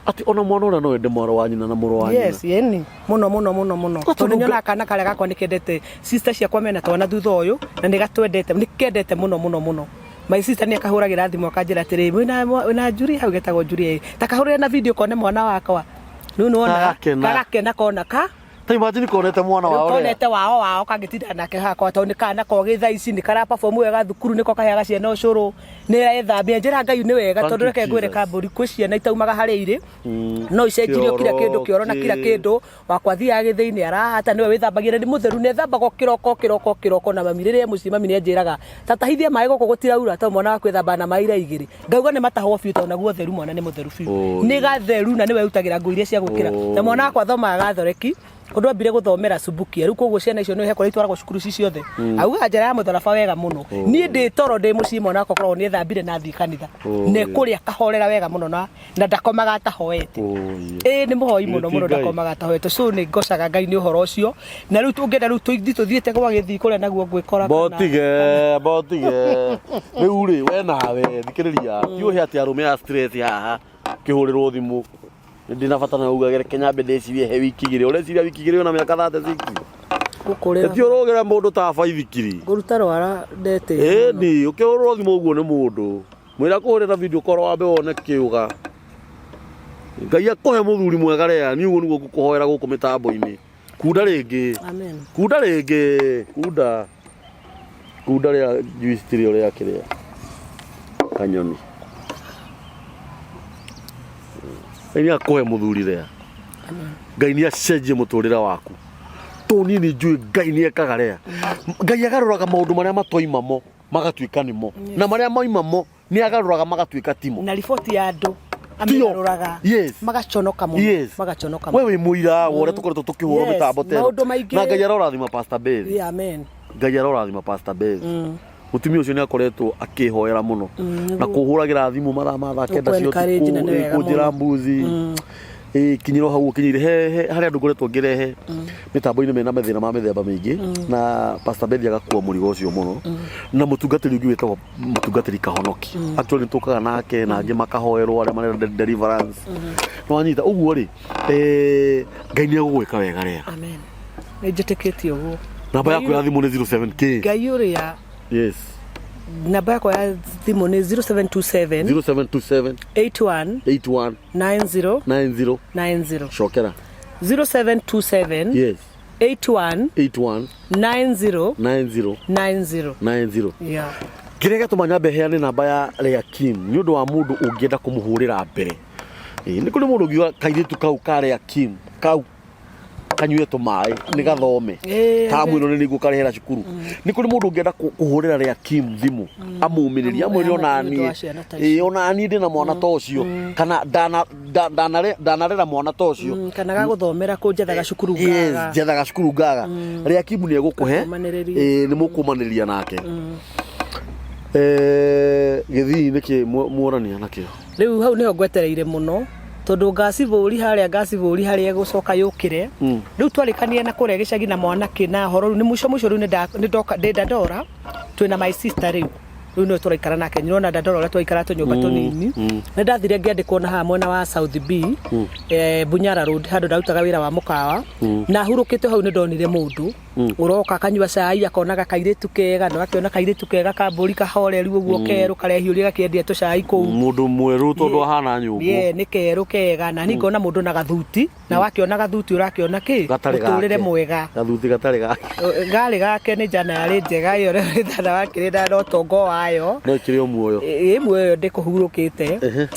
atĩ ona mwana ũrĩa no ende mwarĩ wa nyina na mũrũ wa nyina. Yes, yeni muno muno muno muno Tondũ tondu nyonaga kana karia gakwa nikendete sister ciakwa mena twana thutha uyu na nigatwendete nikendete muno muno muno my sister ni akahuragira thimu akanjira atiri wina wina Njuri hau getagwo Njuri ĩ takahurire na video kone mwana wakwa riu niwona Kagakena. kagakena kona ka Ta imagine konete mwana Rĩu wao rĩa. konete wao wao kangĩtinda nake hakwa tondũ nĩ kana kogĩ thaa ici nĩ kara perform wega thukuru nĩko kaheaga ciana ũcũrũ nĩ ethambia njĩra Ngai nĩ wega Thank tondũ you, reke ngwĩre Jesus. kambũri kwĩ ciana itaumaga harĩa irĩ no icenjirio kila Kĩoro kĩndũ kĩoro na kila kĩ- kĩndũ wakwa athiaga gĩthĩi-inĩ arahata nĩwe wĩthambagia na nĩ mũtheru na ethambaga o kĩroko kĩroko kĩroko na mami rĩrĩa e mũciĩ mami nĩ anjĩraga tatahithia maĩ gũkũ gũtiraura tondũ mwana waku ethambaga na maĩ ira igĩrĩ ngauga nĩ matahwo biũ tondũ naguo ũtheru mwana nĩ mũtheru biũ Oi. nĩ gatheru na nĩwe ũrutagĩra nguo iria cia gwĩkĩra na mwana wakwa athomaga gathoreki ũndũ ambire gũthomera Subukia rĩu koguo ciana icio nĩ he kũrĩa itwaragwo cukuru ci ciothe augaga njĩra ya mũtharaba wega mũno niĩ ndĩ toro ndĩ mũciĩ mwana wakwa akoragwo nĩ ethambire na athiĩ kanitha na ekũrĩa akahorera wega mũno na na ndakomaga atahoete ĩĩ nĩ mũhoi mũno mũno ndakomaga atahoete so nĩ ngocaga Ngai nĩ ũhoro ũcio na rĩu tũngĩenda rĩu tũithi tũthiĩte gwa gĩthii kũrĩa naguo ngwĩkora Botige, botige. Rĩu rĩ, we nawe thikĩrĩria, ti ũhe atĩ arũme a stress haha ũkĩhũrĩrwo thimũ. Ndĩ na bata na ugage reke nyambe ndĩcirie he wiki igĩrĩ. Ũreciria wiki igĩrĩ wĩna mĩaka 36? Gũkũrĩra. Ti ũrũgĩre mũndũ ta baithikiri. Ngũruta rwara ndetĩra. Ĩni, ũkĩhũrĩrwo thimũ ũguo nĩ mũndũ. Mwĩra kũhũrĩra video call wambe wone kĩũga. Ngai akũhe mũthuri mwega rĩa, niĩ ũguo nĩguo ngũkũhoera gũkũ mĩtambo-inĩ. Kunda rĩngĩ. Amen. Kunda rĩngĩ. Kunda. Kunda rĩa juice tirĩ ũrĩa kĩrĩa. Kanyoni. Ngai nĩ akũhe mũthuri rĩa. Ngai nĩ acenjie mũtũrĩre waku. To niĩ nĩ njũĩ Ngai nĩ ekaga rĩa. Ngai agarũraga maũndũ marĩa matoima mo magatuĩka nĩmo. Na marĩa moima mo nĩ agarũraga magatuĩka timo. Na riboti ya andũ Tio. amĩgarũraga. Yes. Magaconoka mũno. Yes. Magaconoka We wĩ mũira wa ũrĩa tũkoretwo tũkĩhũrwo Yes, mĩtambo teno. maũndũ maingĩ. Na Ngai arorathima Pastor Beth. Yeah, amen. Ngai arorathima Pastor Beth. Mũtumia ũcio nĩ akoretwo akĩhoera mũno na kũhũragĩra thimũ mathaa ma thaa kenda cia Gũkũ-encourage na ũtukũ nĩ wega kũnjĩra mũno. mbuzi ĩ kinyĩrwo hau ũkinyĩire he he- harĩ andũ ngoretwo ngĩrehe mĩtambo-inĩ mena mathĩna ma mĩthemba mĩingĩ na Pastor Beth agakua mũrigo ũcio mũno na mũtungatĩri ũngĩ wĩtagwo mũtungatĩri Kahonoki actually nĩ tũkaga nake na angĩ makahoerwo arĩa marenda deliverance nĩ wanyita ũguo rĩ eh, Ngai nĩ egũgwĩka wega rĩa Amen. Nĩ njĩtĩkĩtie ũguo. namba yaku ya thimũ nĩ 07k Ngai ũrĩa yes namba yakwa ya thimũ nĩ 0727 0727 81 81 90 90 90 cokera 0727 yes 81 81 90 90 90 90 yeah. kĩrĩa gĩatũma nyambe heane namba ya Lea Kim nĩ ũndũ wa mũndũ ũngĩenda kũmũhũrĩra mbere Ĩĩ, nĩ kũrĩ mũndũ ũngiuga kairĩtu kau ka Lea Kim kau kanyue tũmaĩ nĩ gathome Ĩĩ, tamu ĩno nĩ nĩguo karĩhĩra cukuru nĩ kũrĩ mũndũ ũngĩenda kũhũrĩra Lea Kim thimũ amũmĩrĩrie amwĩre ona Amũ- nĩ ũndũ niĩ wa ciana ta icio. ĩĩ, ona niĩ ndĩna mwana ta ũcio kana ndanarera mwana ta ũcio Kana gagũthomera kũ njethaga cukuru Yes, ngaga njethaga cukuru ngaga Lea Kim nĩ egũkũhe Ũmanĩrĩrie. ĩĩ, nĩ mũkũmanĩrĩria nake Eh, gĩthii nĩkĩ muorania nakĩo rĩu hau nĩho ngwetereire mũno. Tondũ ngasi bũri harĩa, ngasi bũri harĩa ĩgũcoka yũkĩre. Rĩu twarĩkania na kũrĩa gĩcagi na mwanake na horo rĩu nĩ mũico mũico rĩu nĩ ndoka ndĩ Dandora twĩna my sister rĩu. Rĩu nĩwe tũraikara nake, nĩũrona Dandora ũrĩa twaikara tũnyũmba tũnini. Nĩ ndathire ngĩandĩkwo na haha mwena wa South B, Bunyara Road, handũ ndarutaga wĩra wa mũkawa. Na hurũkĩte hau nĩ ndonire mũndũ ũroka akanyua cai, akonaga kairĩtu kega, na akĩona kairĩtu kega ka mbũri kahoreru ũguo kerũ karehiũria gakĩendia tũcai kũu. Mũndũ mwerũ tondũ ahana nyũngũ. Yeah, nĩ kerũ kega, na niĩ ngona mũndũ na gathuti, na wakĩona gathuti ũrakĩona kĩ? Gatarĩ Mũtũrĩre gake. Mwega. Gathuti gatarĩ gake. Garĩ gake nĩ njana yarĩ njega ĩyo, rĩu njana wakĩrĩ na ũtonga wayo. No ĩkĩrĩ o muoyo. Ĩ muoyo ndĩkũhurũkĩte.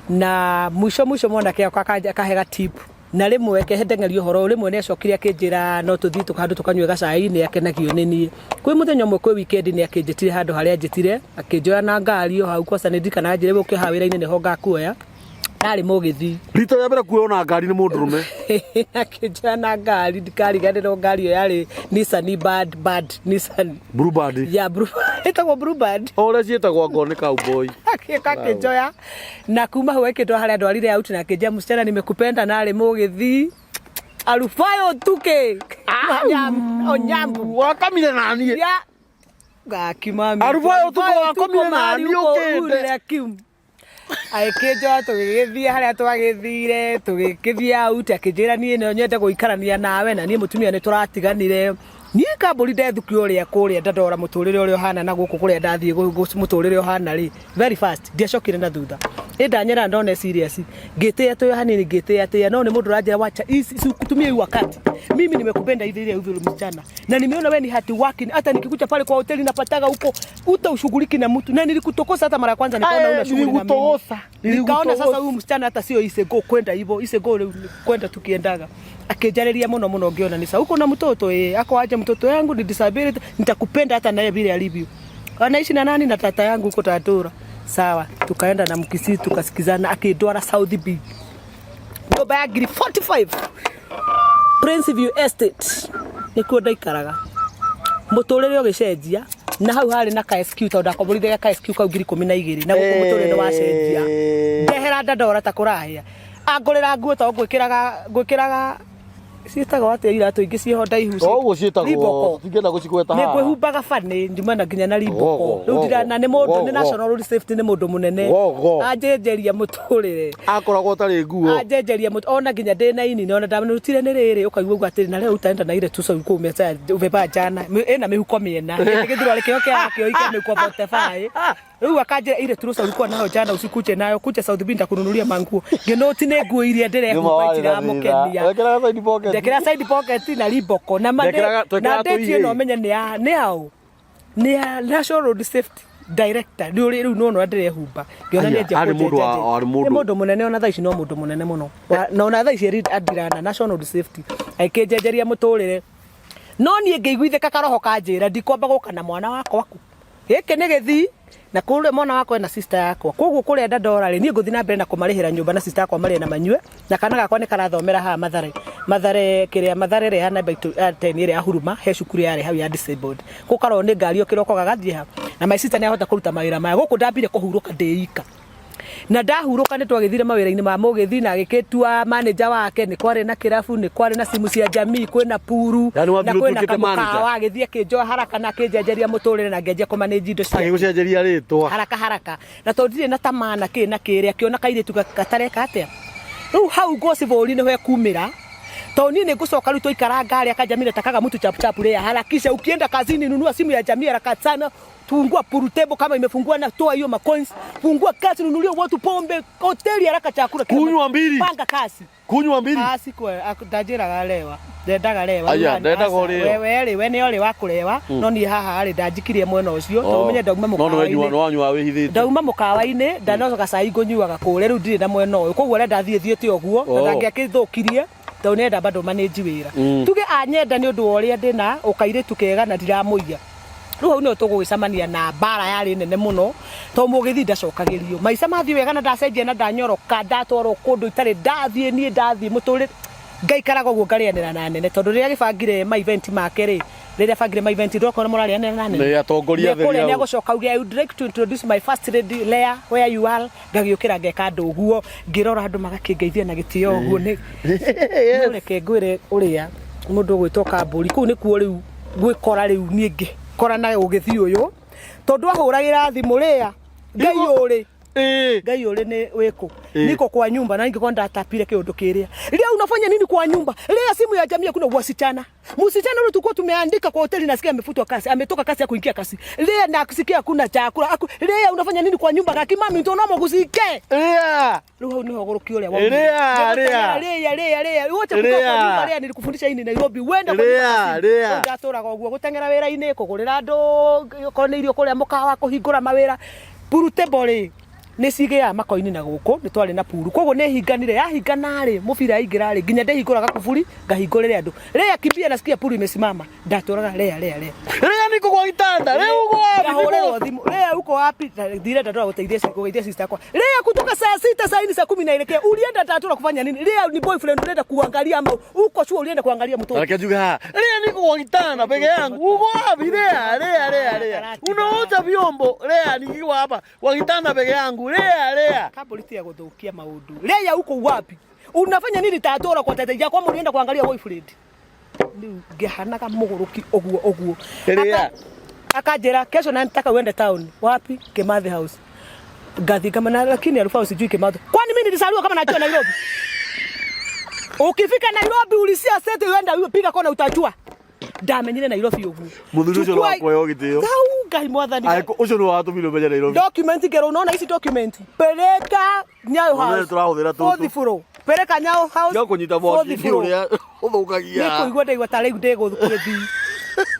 Na mũico mũico mwanake akwa akahe ga tip, na rĩmwe kehe ndeng'erie ũhoro, rĩmwe nĩ acokire akĩnjĩra no tũthiĩ handũ tũkanyue gacai, nĩ akenagio nĩ niĩ. Kwĩ mũthenya ũmwe kwĩ weekend nĩ akĩnjĩtire handũ harĩa anjĩtire, akĩnjoya na ngari o hau kwaca, nĩ ndirikanaga anjĩrire ũke haha wĩra-inĩ nĩho ngakuoya. Ndarĩ mũgĩthi. Rita rĩa mbere kuoywo na ngari nĩ mũndũrũme. Akĩnjoya na ngari, ndikariganĩrwo ngari ĩyo yarĩ Nissan Bad Bad Nissan. Bluebird. Ya Blue, ĩtagwo Bluebird. O ũrĩa ciĩtagwo angorwo nĩ cowboy. Akĩũka akĩnjoya na kuma hau akĩndwara harĩa ndwarire out na akĩnjia msichana nimekupenda, na arĩ mũgĩthi arubayo tuke onyambu. Wakamire na niĩ. Ya gakimami. Arubayo tuke wakomire na niĩ ũkĩnde. Akium agĩkĩnjoya tũgĩgĩthiĩ harĩa twagĩthire, tũgĩkĩthiĩ out, akĩnjĩra niĩ no nyende gũikarania nawe, na niĩ mũtumia nĩ tũratiganire. Niĩ kambũri ndethukio ũrĩa kũrĩa Dandora mũtũrĩre ũrĩa ũhana na gũkũ kũrĩa ndathiĩ mũtũrĩre ũhana rĩ, very fast ndiacokire na thutha. Ĩ ndanyera ndone serious, ngĩtĩĩa tĩĩa hanini, ngĩtĩĩa tĩĩa, no nĩ mũndũ ũranjĩra wacha tumie hii wakati, mimi nimekupenda hivi ile hivi msichana, na nimeona wewe ni hard working, hata nikikuja pale kwa hoteli napataga huko uta ushughuliki na mtu, na nilikutokosa hata mara ya kwanza nikaona una shughuli na mimi, Nilikutogosa. nikaona sasa huyu msichana hata sio isego kwenda hivyo isego kwenda tukiendaga. Akĩnjarĩria mũno mũno, ngĩona ni sawa. Uko na mtoto? Eh. Ako aje? Mtoto yangu ni disability, nitakupenda hata naye vile alivyo. Anaishi na nani? Na tata yangu huko Tatura. Sawa, tukaenda na Mkisii tukasikizana, akindwara South B, nyũmba ya ngiri 45, Prince View Estate nĩkuo ndaikaraga. Mũtũrĩre ũgĩcenjia, na hau harĩ na ka SQ, tondũ ndakomborithagia ka SQ kau ngiri 12, na gũkũ mũtũrĩre nĩ wacenjia. Ndehera Dandora ta kũrahĩa, angũrĩra nguo, tondũ ngwĩkĩraga ciĩtagwo atĩa iratũ ingĩ ciĩho ndaihu? O ũguo ciĩtagwo. Riboko. Tingĩenda gũcigweta Nĩ haha. ngwĩhumbaga bani njuma na nginya na riboko. Gogo, Rĩu ndira na nĩ mũndũ gogo. nĩ National Road Safety, nĩ mũndũ mũnene. Gogo. Anjenjeria mũtũrĩre. Akoragwo ũtarĩ nguo. Anjenjeria mũtũ ona nginya ndĩ na ini ona ndamũrutire nĩ rĩrĩ ũkaigua ũguo atĩrĩ, na rĩu utaenda na ile tuso ulikuwa umevaa umevaa jana ĩna mĩhuko mĩena gĩthurwa kĩo kĩa kĩo kĩa mĩhuko 45. Rĩu akanjĩra ile turusa ulikuwa nayo jana usikuje nayo, kuja South B nitakununulia manguo. Ngĩnoti nĩ nguo iria ndĩrehumba itiramũkenia. Wekĩraga side pocket. Ndekĩra side pocket na riboko na ma Ndekĩraga- twekĩraga na date tũihĩ. ĩno ũmenye nĩ ya nĩ yaũ, nĩ ya National Road Safety Director, nĩ ũrĩ rĩu nona ndĩrehumba ngĩona Aya, nĩ anjia arĩ mũndũ kũnjenjia. arĩ mũndũ. Nĩ mũndũ mũnene, ona thaa ici no mũndũ mũnene mũno. Na ona thaa ici adirana National Road Safety akĩnjenjeria mũtũrĩre, no niĩ ngĩiguithĩka karoho kanjĩra ndikwamba gũka na mwana wakwa ku gĩkĩ nĩ gĩthii na kũrĩa mwana wakwa ena sister yakwa, koguo kũrĩa Dandora rĩ, niĩ ngũthiĩ na mbere na kũmarĩhĩra nyũmba na sister yakwa marĩe na manyue, na kana gakwa nĩ karathomera haha Mathare, Mathare kĩrĩa Mathare ĩrĩa ya namba 10 ĩrĩa ya Huruma, he cukuru yarĩ hau ya disabled gũkarwo nĩ ngari o kĩroko gagathiĩ ha, na my sister nĩ ahota kũruta mawĩra maya gũkũ. Ndambire kũhurũka ndĩ ika, na ndahurũka nĩ twagĩthire mawĩra-inĩ ma mũgĩthi na agĩkĩtua manager wake. Nĩ kwarĩ na kĩrabu, nĩ kwarĩ na simu cia jamii, kwĩna puru Yani na wathire kwĩna ũtuĩkĩte manager? kamũkawa. Agĩthiĩ akĩnjoa haraka na akĩnjenjeria mũtũrĩre na ngĩanjia kũmanage indo ciake Agĩgũcenjeria rĩtwa. Haraka haraka, na tondũ ndirĩ na tamaa na kĩ na kĩrĩa, akĩona kairĩtu gatareka atĩa. Rĩu hau ngoci bũrũri nĩho ekumĩra, tondũ niĩ nĩ ngũcoka rĩu twaikara ngari akanjamire takaga mtu chap chap rĩa harakisha, ukienda kazini nunua simu ya jamii haraka sana, fungua pool table kama imefungua na toa hiyo macoins, fungua kazi, nunulia watu pombe, hoteli haraka, chakula kila Kunywa mbili. Panga kazi. Kunywa mbili. Ndanjĩraga rewa, ndendaga rewa. Aya, ndendaga ũrĩo. Wewe rĩ, we nĩ ũrĩ wa kũrewa, no niĩ haha rĩ, ndanjikirie mwena ũcio tondũ ũmenye ndauma No nĩ wenyua, mũkawa-inĩ. nĩ wanyua wĩhithĩte. Ndauma mũkawa-inĩ ndanoca gacai ngũnyuaga kũrĩa, rĩu ndirĩ na mwena ũyũ, koguo ũrĩa ndathiĩ thiĩte ũguo na ndangĩakĩthũkirie tondũ nĩenda bado manage wĩra. Tuge anyenda nĩ ũndũ wa ũrĩa ndĩna ũkairĩtu kega na ndiramũiya. Rĩu hau nĩho tũgũgĩcemania na mbara yarĩ nene mũno, tondũ mũgĩthi ndacokagĩrio maica mathiĩ wega na ndacenjia na ndanyoroka, ndatwarwo kũndũ itarĩ ndathiĩ niĩ, ndathiĩ mũtũrĩre Ngaikaraga ũguo ngarĩanĩra na nene tondũ rĩrĩa gĩbangire ma event make rĩ, rĩrĩa bangire ma event ndũrakora mũrarĩanĩra na nene. Nĩ atongoria atheri Nĩekũrĩa hau. nĩegũcoka auge I would like to introduce my first lady Leah where you are ngagĩũkĩra ngeka andũ ũguo ngĩrora andũ magakĩngeithia na gĩtĩo ũguo nĩ no reke ngwĩre ũrĩa mũndũ ũgwĩtwo kambũri kũu nĩkuo rĩu gwĩkora rĩu niĩ ngĩkora na ũgĩthiĩ ũyũ tondũ ahũragĩra thimũ rĩa ngai ũrĩ Ngai ũrĩ nĩ wĩkũ niko kwa nyumba na ingĩkorwo ndatapire kĩũndũ kĩrĩa rĩa unafanya nini kwa nyumba rĩa simu ya jamii kuna wasichana msichana ule tulikuwa tumeandika kwa hoteli nasikia amefutwa kazi ametoka kazi ya kuingia kazi rĩa nasikia hakuna chakula aku rĩa unafanya nini kwa nyumba gaki mami ndio gusike Ria. rĩu hau nĩho ũgũrũki ũrĩa Rĩa, rĩa. rĩa rĩa rĩa wote kukaa kwa Rĩa. nyumba rĩa nilikufundisha hii ni Nairobi wenda kwa Rĩa, nyumba rĩa. ndatũraga ũguo gũteng'era wĩra-inĩ kũgũrĩra andũ okorwo nĩ irio kũrĩa mũkawa kũhingũra mawĩra pool table rĩ nĩ cigĩaga makoini na gũkũ nĩ twarĩ na puru koguo nĩ hinganire yahingana rĩ mũbira yaingĩra rĩ nginya ndĩhingũraga kuburi ngahingũrĩre andũ rĩa kimbia nasikia puru imesimama ndatũraga rĩa rĩa rĩa Ria niko kwa kitanda. Ria uko wapi? Ngahũrĩrwo thimũ Lea uko wapi? Ndire ndatora gũteithia gũgeithia sister yakwa. Lea kutoka saa sita saa hii saa kumi naelekea. Ulienda tatura kufanya nini? Lea ni boyfriend ulienda kuangalia ama uko sure ulienda kuangalia mtoto? Reke njuge haha. Ria niko kwa kitanda peke yangu. Uko wapi? Ria, ria, ria, ria. Unaosha vyombo. Ria nikiwa hapa kwa kitanda peke yangu. Ria, ria. Kaburi ya gũthũkia maũndũ. Lea uko wapi? Unafanya nini tatura kwa tete yakwa ulienda kuangalia boyfriend? Rĩu ngĩhanaga mũgũrũki ũguo ũguo. Ria. Akanjĩra kesho na nataka uende town. Wapi? Kimathi House. Ngathi kama na lakini alikuwa sijui Kimathi. Kwani mimi nilizaliwa kama najua Nairobi? Ukifika Nairobi ulisia sete uenda uwe piga kona utajua. Ndamenyire Nairobi uguo. Mũthuri ũcio Chukua- no akuoya gĩtĩo. Thau Ngai mwathani. Ũcio nĩ watũmire ũmenye Nairobi. Document ngero unaona hizi document. Peleka Nyayo Unaona House. tũrahũthĩra tũtũ. Fourth floor. Peleka Nyayo House. Tiga kũnyita mwaki fourth nĩ floor. ũrĩa ũthũkagia. Nĩ kũigua ndaigua ta rĩu ndĩgũgĩthiĩ.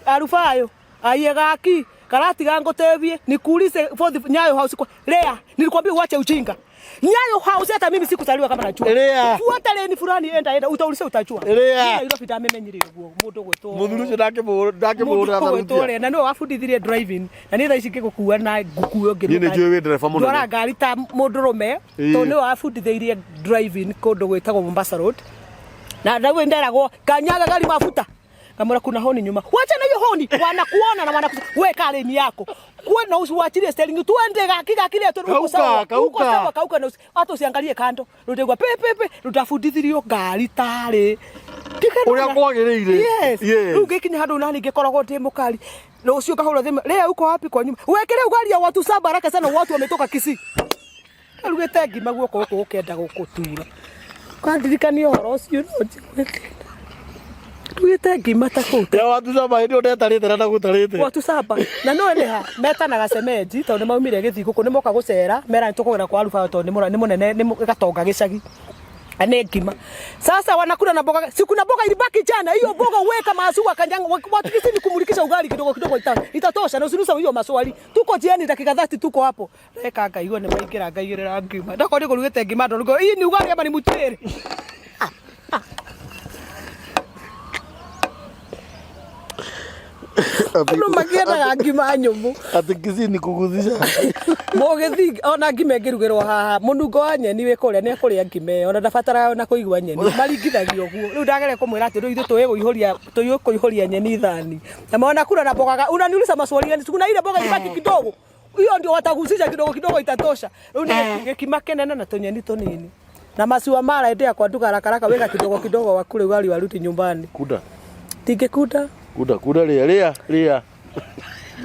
Arubayo aiye gaki karatiga ngutebie nikuulize fourth Nyayo House kwa Lea nilikwambia uache ujinga. Nyayo House hata mimi sikuzaliwa kama najua. Lea. Fuata leni fulani enda enda utauliza utajua. Lea. Niĩ Nairobi ndamenyire ũguo mũndũ gwĩtwo Mũthuri ũcio ndakĩmũhũra mũndũ tharutia. ũgwĩtwo na nĩwe wabundithirie driving na niĩ thaa ici ngĩgũkua na ngũkue Niĩ nĩ njũĩ wĩ ndereba mũnene. ndwara ngari ta mũndũrũme Ĩĩ. tondũ nĩwe wabundithĩirie driving kũndũ gwĩtagwo Mombasa Road na rĩu nderagwo kanyaga gari mafuta ngamwĩra kuna honi nyuma wacha na hiyo honi wanakuona na wanaku weka leni yako kuwe na usiwachilie steering tuende gaki gaki ile tu uko Kauka, sawa uko kauka. sawa kauka na usi hata usiangalie kando rudegwa pe pe pe rudabundithirio ngari tarĩ Ũrĩa kwagĩrĩire. Yes. Yes. Rĩu ngĩkinya handũ nani ngĩkoragwo ndĩ mũkali rũciũ ngahũra thimũ leo uko wapi kwa nyumba wekere ugali ya watu saba haraka sana watu wametoka Kisii arugĩte ngima guoko gũkũ gũkenda gũkũtura kwandirikania ũhoro ũcio no njigue thĩna rugĩte ngima ta kũu Ya watu saba hĩndĩ ĩyo ndetarĩte na ndagũtarĩte. watu saba na no nĩ ha metanaga cemenji tondũ nĩ maumire gĩthii gũkũ nĩ moka gũcera mera nĩ tũkũgera kwa Arubayo tondũ nĩ mũnene nĩ gatonga gĩcagi Na nĩ ngima sasa wanakula na mboga si kuna mboga ilibaki jana hiyo mboga weka masuwa kanyanga watu kisi ni kumulikisha ugali kidogo kidogo itatosha na usinusa hiyo maswali tuko jiani dakika 30 tuko hapo reka ngaigua nĩ maingĩra ngaigĩrĩra ngima ndakorwo nĩ kũrugĩte ngima ndũruga hii ni ugali ama ni mchere andũ makĩendaga ngima nyũmũ Atĩ Kisii ni kũguthisha. Mũgĩthi ona ngima ĩngĩrugĩrwo haha mũnungo wa nyeni wĩ kũrĩa nĩ ekũrĩa ngima ĩyo ona ndabataraga ona kũigua nyeni maringithagio ũguo rĩu ndageria kũmwĩra atĩ rĩu ithuĩ tũĩ kũihũria tũĩ kũihũria nyeni thani na maona kula na mboga unaniuliza maswali gani kuna ile mboga ibaki kidogo hiyo ndio watagusisha kidogo kidogo itatosha rĩu nĩ gĩkima kĩnene na tũnyeni tũnini na maciwa mara ĩndĩ yakwa nduga haraka haraka weka kidogo kidogo wakule ugali warudi nyumbani Kuda. tingĩkunda Kuda, kuda ria, ria, ria.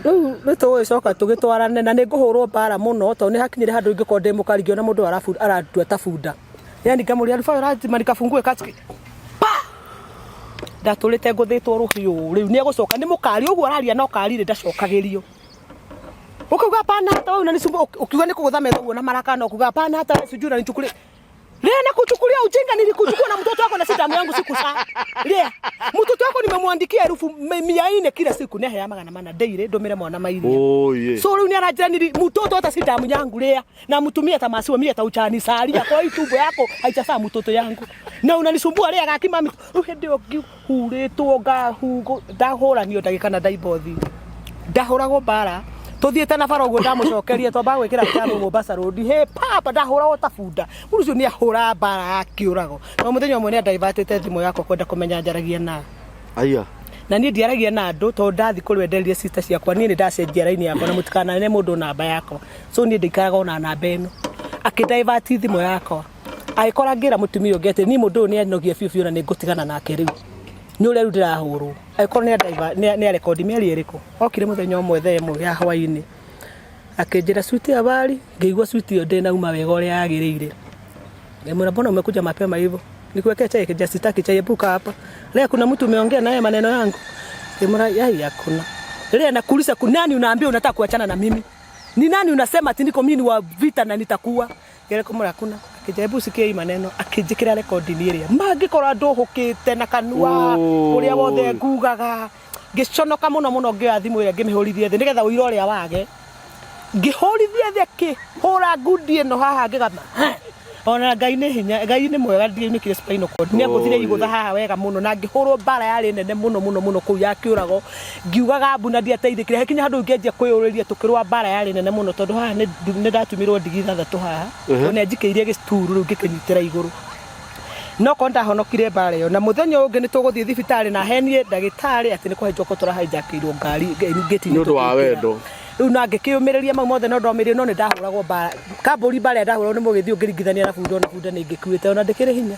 Rĩu nĩ tũgũgĩcoka tũgĩtwarane na nĩ ngũhũrwo mbara mũno tondũ nĩ hakinyire handũ ingĩkorwo ndĩ mũkari ngĩona mũndũ aratua ta bunda yani ngamũria Arubayo lazima nikafungue kaski pa ndatũrĩte ngũthĩtwo rũhiũ rĩu nĩ egũcoka nĩ mũkari ũguo araria no kari rĩ ndacokagĩrio ũkauga hapana hata wewe unanisumbua ukiuga nĩ kũgũtha metha ũguo na maraka no kuga hapana hata wewe sijui unanichukulia Lea nakuchukulia ujinga nilikuchukua na mtoto wako na si damu yangu sikuzaa. Lea, mtoto wako nimemwandikia 400,000 kila siku nehe magana mana daily ndumire mwana mairia. Oh, yeah. So rĩu nĩaranjĩra nili mtoto hata si damu yangu Lea na mtumia ta masiwa mia ta uchani salia kwa hii tumbo yako haitafaa mtoto yangu. Na unanisumbua Lea gaki mami. Rĩu hĩndĩ ĩyo ngĩhurĩtwo ngahugo ndahũranio ndagĩka na ndaibothi. Ndahũragwo mbara Tuthiĩte na bara ũguo ndamũcokeria twambaga gwĩkĩra jamu Mombasa Road. He papa ndahũragwo ta bunda. Mũndũ ũcio nĩ ahũra mbara ya kĩũrago. No mũthenya ũmwe nĩ andaivatĩte thimũ yakwa kwenda kũmenya njaragia na. Aya. Na niĩ ndiaragia na andũ tondũ ndathi kũrĩ wenderie sister ciakwa niĩ nĩ ndacenjia raini yakwa na mũtikanane mũndũ namba yakwa. So niĩ ndikaraga ona namba ĩno. Akĩdaivati thimũ yakwa. Agĩkora ngĩra mũtumia ũngĩ atĩ niĩ mũndũ ũyũ nĩ anogia biũ biũ na nĩ ngũtigana nake rĩu. Nĩ ũrĩa rĩu ndĩrahũrwo. Agĩkorwo nĩ arekondi mĩario ĩrĩkũ. Okire mũthenya ũmwe thaa ĩmwe ya hwainĩ akĩnjĩra switi habari, ngĩigua switi ĩyo ndĩnauma wega ũrĩa yagĩrĩire. Ngĩmwĩra mbona umekuja mapema hivyo? Nikuwekea chai? Akaniambia sitaki chai, hebu kaa hapa. Leo kuna mtu umeongea naye maneno yangu? Ngĩmwĩra yai hakuna. Leo nakuuliza kuna nani unaambia unataka kuachana na mimi? Ni nani unasema ati niko mimi ni wa vita na nitakuwa? Ngĩra kũmwĩra hakuna. Akĩnjĩra hebu sikia hii maneno, akĩnjĩkĩra recording ĩrĩa. Mangĩkorwo ndũhũkĩte na kanua ũrĩa wothe ngugaga. Ngĩconoka mũno mũno ngĩoya thimũ ĩrĩa ngĩmĩhũrithia thĩ nĩgetha ũira ũrĩa wage. Ngĩhũrithia thĩ akĩhũra ngundi ĩno haha ngĩgamba ona Ngai nĩ hinya, Ngai nĩ mwega ndiaunĩkire spinal cord. Nĩ angũthire igũtha haha wega mũno na ngĩhũrwo mbara yarĩ nene mũno mũno mũno kũu ya kĩũrago. Ngiugaga mbu na ndiateithĩkire. Hakinya handũ ngĩanjia kwĩyũrĩria tũkĩrũa mbara yarĩ nene mũno tondũ haha nĩ ndatumirwo ndigi ithathatũ haha. Tondũ nĩ anjikĩirie gĩcituru rĩu ngĩkĩnyitĩra igũrũ. No korwo ndahonokire mbara ĩyo na mũthenya ũyũ ũngĩ nĩ tũgũthiĩ thibitarĩ na henie ndagĩtarĩ atĩ nĩ kũhĩnjwo tũrahainjakĩirwo ngari ngĩti-inĩ. Nĩ ũndũ wa wendo. Rĩu na ngĩkĩũmĩrĩria mau mothe no ndomĩrĩirie no nĩ ndahũragwo mbara. Kambũri mbara ĩrĩa ndahũragwo nĩ mũgĩthiĩ ũngĩringithania na bunda ona bunda nĩ ĩngĩkuĩte ona ndĩkĩrĩ hinya.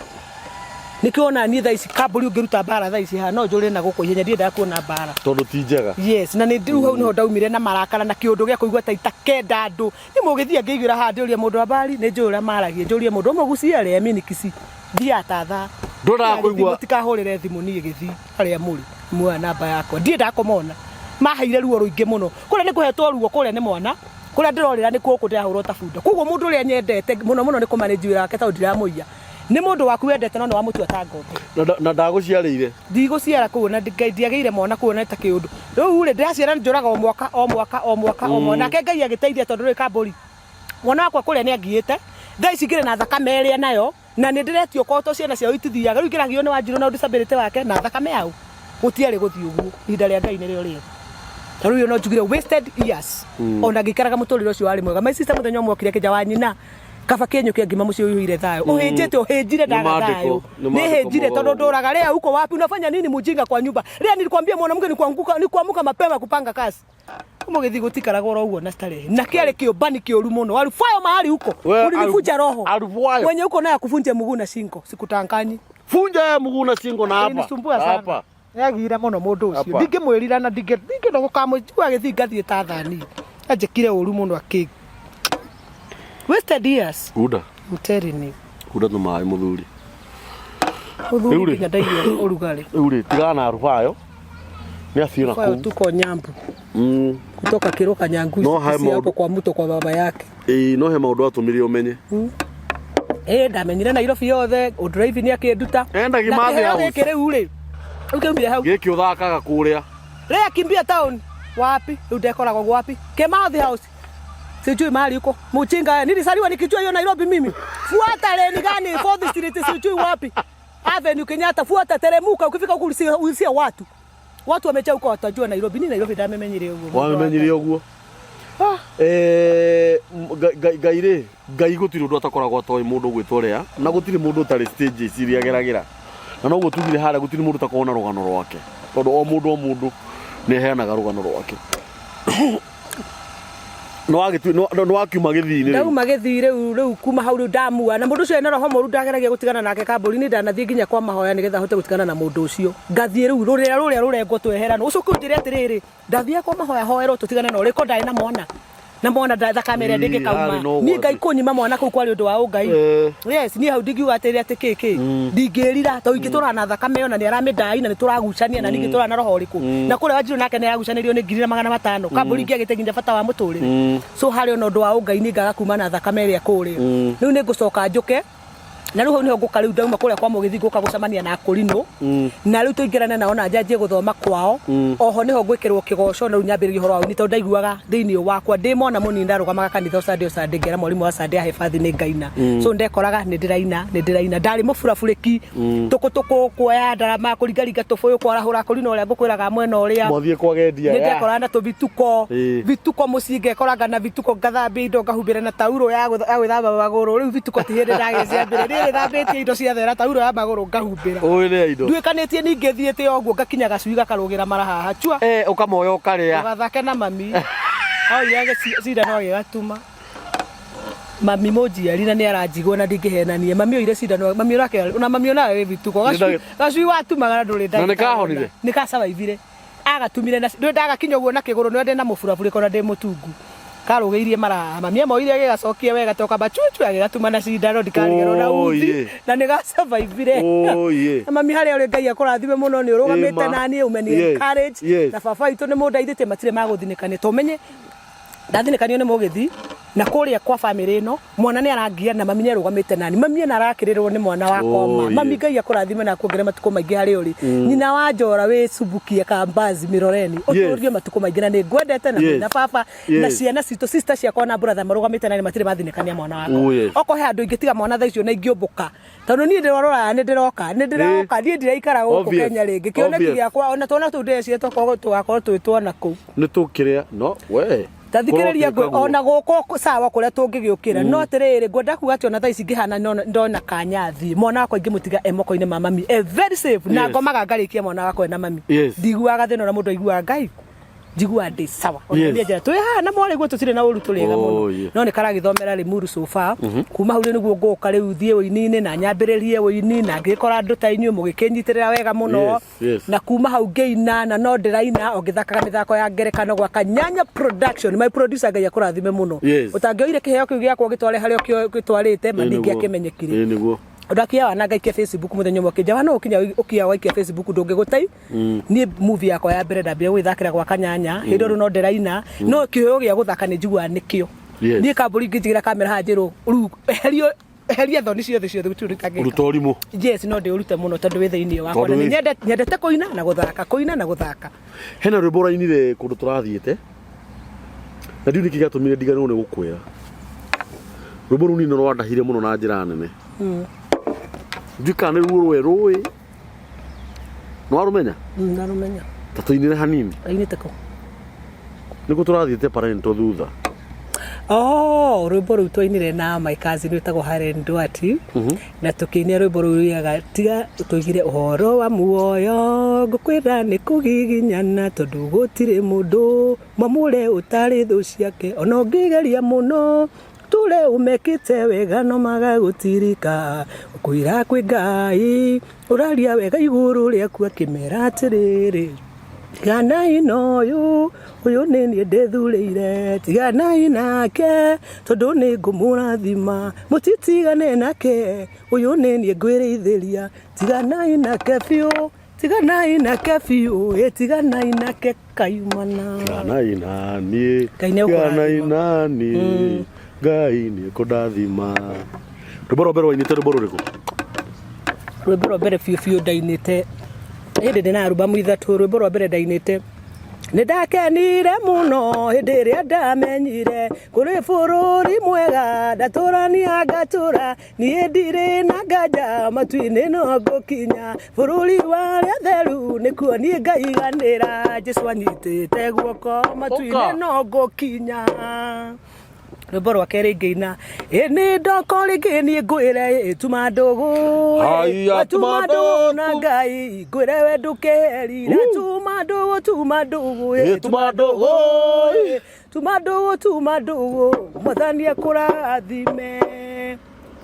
Nĩkĩo ona niĩ thaa ici kambũri ũngĩruta mbara thaa ici haha no njũrĩre na gũkũ ihenya ndiendaga kuona mbara. Tondũ ti njega. Yes, na nĩ rĩu hau nĩho ndaumire na marakara na kĩũndũ gĩa kũigua ta itakenda andũ. Nĩ mũgĩthiĩ ngĩiguĩra haha ndĩũrie mũndũ wa mbari nĩ njũĩ ũrĩa maragia njũrie mũndũ ũmwe Gusii arĩa mimi Kisii thiaga ta thaa. Ndwendaga kũigua. Mũtikahũrĩre thimũ niĩ gĩthii harĩa mũrĩ muoya namba yakwa ndiendaga kũmona. Maheire ruo rũingĩ mũno. Kũrĩa nĩ kũhetwo ruo kũrĩa nĩ mwana kũrĩa ndĩrorĩra nĩ gũkũ ndĩrahũrwo ta bunda. Koguo mũndũ ũrĩa nyendete mũno mũno nĩ kũ manage wĩra wake tondũ ndiramũiya. Nĩ mũndũ waku wendete no nĩ wamũtua ta ngombo. Na ndagũciarĩire. Ndigũciara kũu na Ngai ndiagĩire mwana kũu na ta kĩũndũ. Rĩu rĩ ndĩraciara njũraga o mwaka o mwaka o mwaka o mwaka. Nake Ngai agĩteithia tondũ rĩu kambũri mwana wakwa kũrĩa nĩ angiĩte. Thaa ici ngĩrĩ na thakame ĩrĩa nayo na nĩ ndĩretio korwo to ciana ciao itithiaga. Rĩu ingĩragio nĩ Wanjirũ na disability wake na thakame yao gũtiarĩ gũthiĩ ũguo. Ihinda rĩa Ngai nĩrĩo rĩega. Ta rĩu no njugire wasted years. Ona ngĩikaraga mũtũrĩre ũcio warĩ mwega. My sister mũthenya ũmwe okire akĩnja wa nyina kaba kĩenyũ kĩa ngima mũciĩ ũiyũire thayũ. Ũhĩnjĩte ũhĩnjire Nĩ ndaga maandĩko, thayũ. nĩ maandĩko Nĩhĩnjire tondũ mogoro. ndũraga leo uko wapi unafanya nini mjinga kwa nyumba. Leo nilikwambia mwanamke ni kuanguka ni kuamuka mapema kupanga kazi. Mũgĩthiĩ gũtikaraga oro ũguo na starehe. Na kĩarĩ kĩũmbani kĩũru mũno. Arufayo mahali huko. We, Ulinifunja roho. Arufayo. Mwenye uko naye akuvunje mguu na shingo. Sikutanganyi. Funja ya mguu na shingo na hapa. Alinisumbua sana. Hapa. Nĩagire mũno mũndũ ũcio. Hapa. Ndingĩmwĩrira na ndingĩenda gũkamũigua agĩthiĩ ngathiĩ ta thani. Anjĩkire ũru mũno akĩ. Wasted years. Hunda. I'm telling you. Hunda tũmaĩ mũthuri. Mũthuri Rĩu rĩ. nginya ndaigua ũrugarĩ. Rĩu rĩ tigana na Arufayo. Nĩ athiĩ na Kwayo kũu. tuko nyambu. Kutoka Kiroka Nyangusu No hae Kisii hapo maũndũ. kwa mto kwa baba yake. Ĩĩ no he maũndũ atũmire ũmenye. Ĩĩ ndamenyire Nairobi yothe ũndrive nĩ akĩnduta. Enda Na Kimathi kĩheo House. gĩkĩ rĩu rĩ. Rĩu kĩumire hau. Gĩkĩ ũthakaga kũrĩa. Lea kimbia town. Wapi? Rĩu ndekoragwo wapi? Kimathi House. Sijui mahali huko. Mujinga wewe. Nilizaliwa nikijua hiyo Nairobi mimi. Fuata leni gani? Fourth Street sijui wapi. Avenue Kenyatta fuata teremuka ukifika huku ulisia watu. Watu wamejaa huko watajua Nairobi. Ni Nairobi ndamenyire ũguo. Wamenyire ũguo. Ah. Ngai rĩ Ngai gũtirĩ ũndũ atakoragwo atoĩ mũndũ ũgwĩtwo Lea na gũtirĩ mũndũ ũtarĩ stages iria ageragĩra na noguo tugire harĩa gũtirĩ mũndũ ũtakoragwo na rũgano rwake tondũ o mũndũ o mũndũ nĩ aheanaga rũgano rwake. Nĩ wakiuma gĩthii-inĩ rĩu. Ndauma gĩthii rĩu rĩu kuma hau rĩu ndamua na mũndũ ũcio ena roho mũru ndageragia gũtigana nake kambũri-inĩ ndanathiĩ nginya kwa mahoya nĩgetha hote gũtigana na mũndũ ũcio ngathiĩ rĩu rũrĩa rũrĩa rũrengwo tweherano ũcoke ũnjĩre atĩrĩrĩ ndathiaga kwa mahoya hoerwo tũtigane na ũrĩko ndarĩ na mwana na mwana thakame ĩrĩa Ii, ndĩngĩkauma harĩ na niĩ ũgwati. Ngai kũnyima mwana kũu kwarĩ ũndũ wa ũngai. Yes, niĩ hau ndingiuga atĩrĩ atĩ kĩ kĩ ndingĩrira tondũ ingĩtũra na thakame ĩyo na nĩ aramĩndai na nĩ tũragucania na ningĩ tũra na roho ũrĩkũ na kũrĩa Wanjirũ nake nĩ aragucanĩrio nĩ 1,500 kambũri ingĩagĩte nginya bata wa mũtũrĩre. So harĩ ona ũndũ wa ũngai niĩ ngaga kuma na thakame ĩrĩa kũrĩa. Rĩu nĩ ngũcoka njũke. Na rĩu hau nĩho ngũka rĩu ndauma kũrĩa kwa mũgĩthi ngũka gũcemania na akũrinũ na rĩu tũingĩrane nao na njanjie gũthoma kwao. Oho nĩho ngwĩkĩrwo kĩgoco na rĩu nyambĩrĩrie ũhoro wa ũini tondũ ndaiguaga thĩinĩ wakwa ndĩ mwana mũnini ndarũgamaga kanitha o Sunday o Sunday ngera mwarimũ wa Sunday ahe bathi nĩ ngaina. So ndekoraga nĩ ndĩraina nĩ ndĩraina, ndarĩ mũburabũrĩki tũkũtũkũ kuoya ndarama kũringaringa tũbũyũ kwarahũra akũrinũ ũrĩa ngũkwĩraga mwena ũrĩa Mwathiĩ kwagendia nĩ ndekoraga na tũbituko. Bituko mũciĩ ngekoranga na bituko, ngathambia indo ngahumbĩra na tauro ya gwĩthamba magũrũ. Rĩu bituko ti hĩndĩ ndagĩciambĩra niĩ nĩthambĩtie indo ciathera, tauro ya magũrũ ngahumbĩra. Ũĩ rĩa indo. Nduĩkanĩtie ningĩ thiĩte o ũguo ngakinya gacui gakarũgĩra mara haha chua. Ũkamoya ũkarĩa. Ũgathake na mami oire cindano agĩgatuma. Mami mũnjiari na nĩ aranjigua na ndingĩhenania, mami oire cindano, mami ũrake na mami onawe wĩ bituko. Gacui, gacui watumaga na ndũrĩ Na nĩ kahonire? Nĩ kacavaivire. Agatumire na ndũĩ ndagakinya ũguo na kĩgũrũ nĩ ndĩ na mũburabũrĩko na ndĩ mũtungu. Karũgĩirie mara mami amoire agĩgacokia wega to kamba chuchu agĩgatuma na cindano ndikariganĩrwo na uthi na nĩ gacavaivire. Na mami harĩa ũrĩ Ngai akũrathime mũno nĩ ũrũgamĩte na niĩ ũmeni encourage na baba witũ nĩ mũndeithĩtie matirĩ magũthinĩkania to ũmenye ndathinĩkanio nĩ mũgĩthi na kũrĩa kwa famĩlĩ ĩno mwana nĩ arangia na mami nĩ arũgamĩte nani, mami ena arakĩrĩrwo nĩ mwana wakwa ma. Mami Ngai akũrathime na akuongere matukũ maingĩ harĩa ũrĩ. Nyina wa Njora wĩ Subukia Kambazi Mĩroreni, ũtũrie matukũ maingĩ na nĩ ngwendete na na baba na ciana citũ, sister ciakwa na brother marũgamĩte nani matirĩ mathinĩkania mwana wakwa. Okorwo he handũ ingĩtiga mwana thaa icio na ingĩũmbũka tondũ niĩ ndĩrora rũraya nĩ ndĩroka nĩ ndĩroka niĩ ndiraikara gũkũ Kenya rĩngĩ. Kĩoneki gĩakwa ona twana tũu ndĩreciria tokorwo tũgakorwo twĩ twana kũu. Nĩ tũkĩrĩa no we. Ta thikĩrĩria ngwĩ ona gũkũ sawa kũrĩa tũngĩgĩũkĩra, no atĩrĩrĩ, ngwenda kuga atĩ ona thaa ici ngĩhana ndona kanya thiĩ mwana wakwa ingĩmũtiga e moko-inĩ ma mami e very safe na ngomaga ngarĩkia mwana wakwa ena mami. Ndiguaga thĩna ũrĩa mũndũ aiguaga Ngai, njiguaga ndĩ sawa. Ona niĩ njĩra twĩ haha na mwarĩ guo tũtirĩ na ũru, tũrĩ ega mũno. No nĩ karagĩthomera Limuru so far. Kuma hau rĩu nĩguo ngũka rĩu thiĩ ũini-inĩ na nyambĩrĩrie ũini na ngĩkora andũ ta inyuĩ mũgĩkĩnyitĩrĩra wega mũno. Na kuma hau ngĩina na no ndĩraina o ngĩthakaga mĩthako ya ngerekano gwa Kanyanya Production, my producer Ngai akũrathime mũno. Ũtangĩoire kĩheo kĩu gĩakwa ũgĩtware harĩa ũgĩtwarĩte ma ndingĩakĩmenyekire. Ĩĩ nĩguo. Ndakia wana ngaikia Facebook mũthenya ũmwe akĩnja wana ũkinya ũkia waikia Facebook ndũngĩgũtei. Niĩ movie yakwa ya mbere ndambire gwĩthakĩra gwa Kanyanya hĩndĩ ĩyo no ndĩraina no kĩheo gĩa gũthaka nĩ njiguaga nĩkĩo. Niĩ kambũri ngĩnjigĩra kamera haha njĩrwo rĩu eherio eheria thoni ciothe ciothe gũtirĩ ũndũ itangĩka. Ũruta ũrimũ. Yes, no ndĩũrute mũno tondũ wĩ thĩinĩ wakwa Tondũ na nĩ nyendete kũina na gũthaka, kũina na gũthaka. Hena rwĩmbo ũrainire kũndũ tũrathiĩte na ndiũĩ nĩkĩ gĩatũmire ndiganĩrwo nĩ gũkwĩra. Rwĩmbo rũu niĩ nĩ rwandahire mũno na njĩra nene. Ndiũĩ kana nĩ ruo rũĩ rũĩ. Nĩ warũmenya? Ndarũmenya. Ta tũinĩre hanini. Ainĩte kũ? Nĩkuo tũrathiĩte parento thutha. Oh, rwĩmbo rũu twainire na my cousin wĩtagwo Helen Duarte. Na tũkĩina rwĩmbo rũu rugaga tiga tũigire ũhoro wa muoyo ngũkwĩra nĩ kũgiginyana tondũ gũtirĩ mũndũ mwamũre ũtarĩ thũ ciake ona ũngĩgeria mũno tũre ũmekĩte wega no magagũtirika ũkwĩra kwĩ Ngai ũraria wega igũrũ rĩaku akĩmera atĩrĩrĩ tiganai na ũyũ ũyũ nĩ niĩ ndĩthurĩire tiganai nake tondũ nĩ ngũmũrathima mũtitigane nake ũyũ nĩ niĩ ngwĩrĩithĩria tiganai nake biũ tiganai nake biũ ĩ tiganai nake kayumana. Tiganai na niĩ. Ngai nĩ Tiganai ũkũrathima. na niĩ. Ngai nĩ ekũndathima. Rwĩmbo rwa mbere wainĩte rwĩmbo rũrĩkũ? Rwĩmbo rwa mbere biũ biũ ndainĩte hĩndĩ ndĩ na arubamu 3, rwĩmbo rwa mbere ndainĩte nĩ ndakenire mũno hĩndĩ ĩrĩa ndamenyire kũrĩ bũrũri mwega ndatũrania ngatũra niĩ ndirĩ na nganja matu-inĩ no ngũkinya bũrũri wa arĩa atheru nĩkuo niĩ ngaiganĩra Jesu anyitĩte guoko matu-inĩ Ũka. no ngũkinya. Rwĩmbo rwa kerĩ ngĩina ĩ nĩ ndoko rĩngĩ niĩ ngwĩre ĩ tuma ndũgũ ĩ, Haiya, we tuma tuma ndũgũ na ndũgũ. Ngai ngwĩre we ndũkerire tuma ndũgũ tuma ndũgũ ĩ Ĩ, tuma ndũgũ, ĩ. tuma ndũgũ tuma ndũgũ mwathani akũrathime.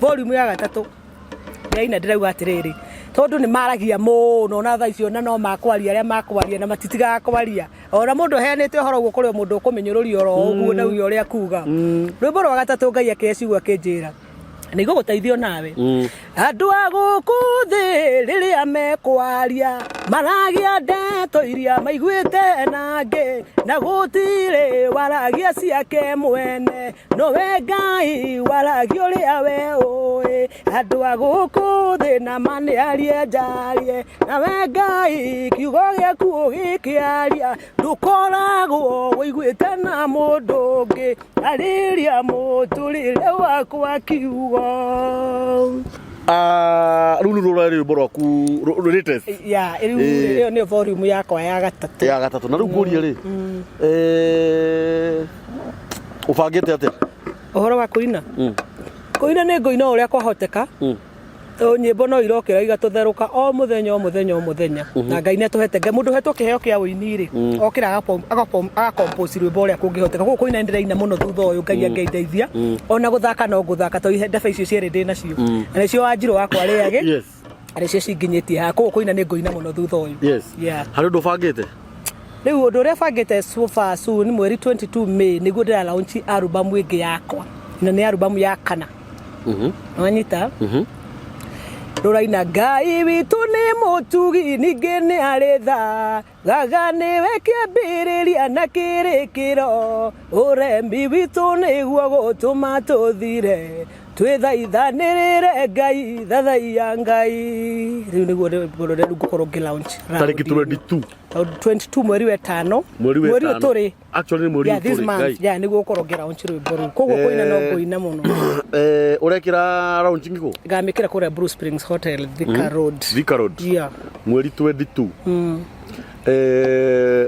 Volume ya gatatũ ndĩraina ndĩrauga atĩrĩrĩ tondũ nĩ maragia mũno na thaa icio na no makwaria arĩa makwaria na matitigaga kwaria ona mũndũ aheanĩte ũhoro ũguo kũrĩ o mũndũ ũkũmenyũrũria oro ũguo na uge ũrĩa kuga. Rwĩmbo rwa gatatũ Ngai akĩhe ciugo akĩnjĩra nĩ ngũgũteithia onawe. Andũ a gũkũ thĩ rĩrĩa mekwaria maragia ndeto iria maiguĩte nangĩ na gũtirĩ waragia ciake mwene nowe Ngai waragia ũrĩa we ũĩ andũ a gũkũ thĩ na manĩarie njarie nawe Ngai kiugo gĩaku ũgĩkĩaria ndũkoragwo wĩiguĩte na mũndũ ũngĩ arĩria mũtũrĩre wakwa kiugo. Ah, rĩu nĩ rũrarĩ rwĩmbo rwaku latest. Ya rĩu ĩyo nĩyo volume yakwa ya gatatũ. Ya gatatũ. Na rĩu ngũrie rĩ, ũbangĩte atĩa? Ũhoro wa kũina? Kũina nĩ ngũina o ũrĩa kwahoteka. Tondũ nyĩmbo no irokĩra igatũtherũka o mũthenya o mũthenya o mũthenya. Na Ngai nĩ atũhete, Ngai mũndũ ũhetwo kĩheo kĩa ũini rĩ, okĩra agakompose rwĩmbo ũrĩa kũngĩhoteka. Koguo kũina nĩ ndĩraina mũno thutha ũyũ Ngai angĩndeithia. Ona gũthaka no ngũthaka tondũ ndebe icio cierĩ ndĩ nacio. Na nĩcio Wanjirũ wakwa arĩage. Na nĩcio cinginyĩtie haha. Koguo kũina nĩ ngũina mũno thutha ũyũ. Harĩ ũndũ ũbangĩte? Rĩu ũndũ ũrĩa bangĩte so far soon mweri 22 May nĩguo ndĩra launch album ĩngĩ yakwa. Na nĩ album ya kana. Wanyita? Rũraina Ngai witũ nĩ mũtugi ningĩ nĩ arĩ tha gaga nĩwe kĩambĩrĩria na kĩrĩkĩro ũremi witũ nĩguo gũtũma tũthire twĩthaithanĩrĩre Ngai thathaiya Ngai. Rĩu nĩguo rwĩmbo rũrĩa rĩu ngũkorwo ngĩ launch tarĩki 22. 22 mweri wa ĩtano. Mweri wa Mweri ũyũ ĩtano. tũrĩ. Actually nĩ mweri Yeah, ũyũ this tũrĩ, month. Ngai. Yeah, nĩguo ũkorwo ngĩ launch rwĩmbo rũu. Koguo kũina no ngũina mũno. Ũrekĩra launching kũ? Ngamĩkĩra kũrĩa Blue Springs Hotel, Thika Road. Thika Road. Yeah. Mweri 22.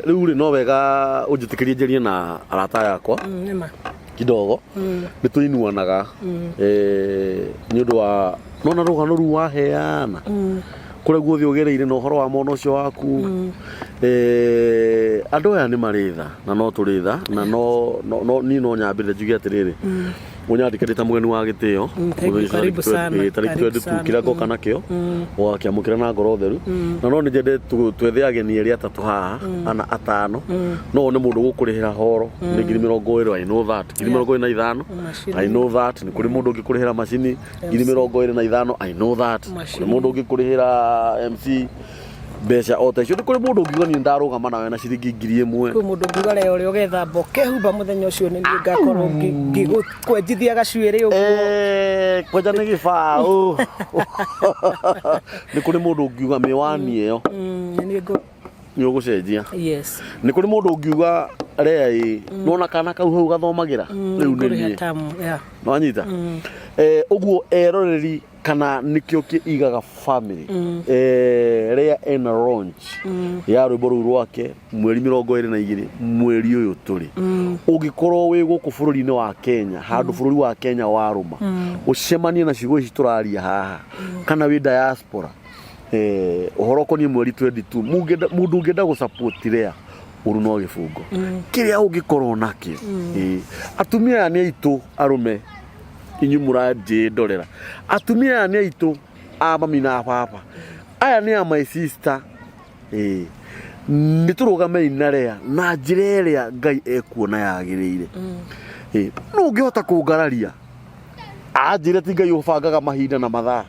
Rĩu rĩ no wega ũnjĩtĩkĩrie njarie na arata aya akwa. Nĩma. Kidogo. Nĩ tũinuanaga. Nĩ ũndũ wa nona rũgano rũu waheana. Kũrĩa guothe ũgereire na ũhoro wa mwana ũcio waku. Andũ aya nĩ marĩ tha na no tũrĩ tha na no, no, no niĩ no nyambĩrĩre njuge atĩrĩrĩ, ũnyandĩke ndĩ ta mũgeni wa gĩtĩo. Thank you, Mũthenya ũcio karibu sana, tarĩki karibu 22 sana. kĩrĩa ngoka nakĩo ũgakĩamũkĩra na ngoro theru. Na no nĩ nyende twethe ageni erĩ atatũ haha ana atano. No wone mũndũ ũgũkũrĩhĩra horo nĩ ngiri mĩrongo ĩrĩ, I know that. Ngiri mĩrongo ĩrĩ na ithano, Macini. I know that. Nĩ kũrĩ mũndũ ũngĩkũrĩhĩra macini ngiri mĩrongo ĩrĩ na ithano, I know that. Kũrĩ Macini. mũndũ ũngĩkũrĩhĩra MC mbeca o ta icio. Nĩ kũrĩ mũndũ ũngiuga niĩ ndarũgama nawe na ciringi ngiri ĩmwe. Kwĩ mũndũ ũngiuga reo ũrĩa ũgethamba ũkehumba mũthenya ũcio nĩ niĩ ngakorwo ngĩgũkwenjithia gacuĩrĩ ũguo. Kwenja nĩ gĩbaũ. Nĩ kũrĩ mũndũ ũngiuga mĩwani ĩyo Nĩ niĩ ngũ- nĩ ũgũcenjia. Yes. Nĩ kũrĩ mũndũ ũngiuga rea ĩ, nona kana kau hau gathomagĩra rĩu nĩ Ngũrĩha niĩ. tamu, yeah. Nĩwanyita? Ũguo eroreri kana nĩkĩo kĩigaga family. Rea ena launch ya rwĩmbo rũu rwake mweri mĩrongo ĩrĩ na igĩrĩ mweri ũyũ tũrĩ. Ũngĩkorwo wĩ gũkũ bũrũri-inĩ wa Kenya, handũ bũrũri wa Kenya warũma, ũcemanie na ciugo ici tũraria haha, kana wĩ diaspora, ũhoro ũkoniĩ mweri 22, mũndũ ũngĩenda gũ support Rea ũru no gĩbungo kĩrĩa ũngĩkorwo nakĩo. Atumia aya nĩ aitũ arũme, inyuĩ mũranjĩndorera, atumia aya nĩ aitũ a mami na baba, aya nĩ a my sister. Nĩ tũrũgamei na Rea na njĩra ĩrĩa Ngai ekuona yagĩrĩire. Nũ ũngĩhota kũngararia anjĩre ti Ngai ũbangaga mahinda na mathaa?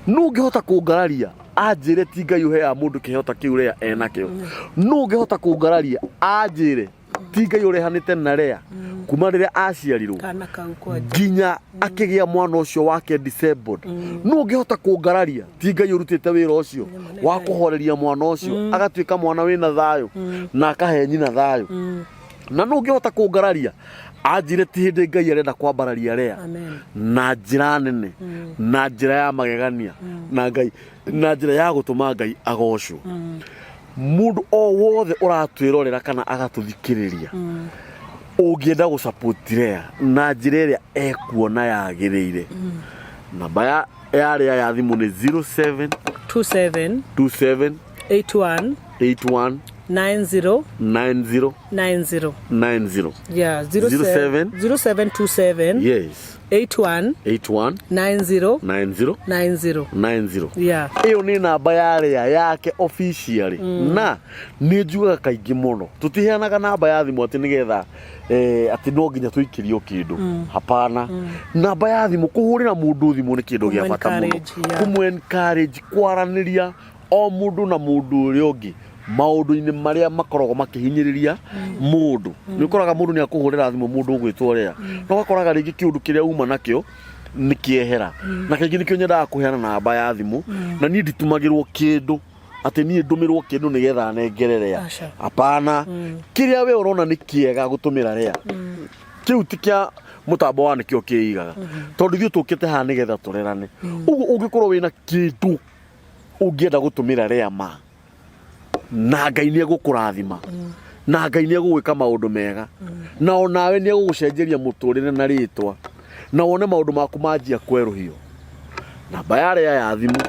Nũ ũngĩhota kũngararia anjĩre ti Ngai ũheaga mũndũ kĩheo ta kĩu Rea enakĩo? Nũ ũngĩhota kũngararia anjĩre ti Ngai ũrehanĩte na Rea kuma rĩrĩa aciarirwo Kana kau kwanja. nginya akĩgĩa mwana ũcio wake disabled? Nũ ũngĩhota kũngararia ti Ngai ũrutĩte wĩra ũcio wa kũhoreria mwana ũcio agatuĩka mwana wĩna thayũ na akahe nyina thayũ? Na nũ ũngĩhota kũngararia anjĩre ti hĩndĩ Ngai arenda kwambararia Rea Amen. na njĩra nene, na njĩra ya magegania, na Ngai na njĩra ya gũtũma Ngai agocwo? Mũndũ o wothe ũratwĩrorera kana agatũthikĩrĩria ũngĩenda gũ support Rea na njĩra ĩrĩa ekuona yagĩrĩire, namba ya Rea ya thimũ nĩ 07 27 27 81 81 90 90 90. 90. Yeah, 07 0727 Yes. 81 81 90 90 90. 90. Yeah. Ĩyo nĩ namba ya Rea yake officially. Na nĩ njugaga kaingĩ mũno tũtiheanaga namba ya thimũ atĩ nĩgetha atĩ no nginya tũikĩrio kĩndũ. Hapana. Namba ya thimũ, kũhũrĩra mũndũ thimũ nĩ kĩndũ gĩa bata mũno. Kũmũ encourage, yeah. Kũmũ encourage, kwaranĩria o mũndũ na mũndũ ũrĩa ũngĩ. Maũndũ-inĩ marĩa makoragwo makĩhinyĩrĩria mũndũ, nĩ ũkoraga mũndũ nĩ akũhũrĩra thimũ mũndũ ũgwĩtwo rĩa, no ũgakoraga rĩngĩ kĩũndũ kĩrĩa uma nakĩo nĩ kĩehera. Na kaingĩ nĩkĩo nyendaga kũheana namba ya thimũ, na niĩ nditumagĩrwo kĩndũ atĩ niĩ ndũmĩrwo kĩndũ nĩgetha nengere rĩa. Aca. Hapana. Kĩrĩa we ũrona nĩ kĩega gũtũmĩra rĩa, kĩu ti kĩa mũtambo wa nĩkĩo kĩigaga, tondũ ithuĩ tũkĩte haha nĩgetha tũrerane. Ũguo ũngĩkorwo wĩna kĩndũ ũngĩenda gũtũmĩra rĩa ma, na Ngai nĩ egũkũrathima, na Ngai nĩ egũgwĩka maũndũ mega, na onawe nĩ egũgũcenjeria mũtũrĩre na rĩtwa, na wone maũndũ maku manjia kwerũhio. Namba ya rĩa ya thimũ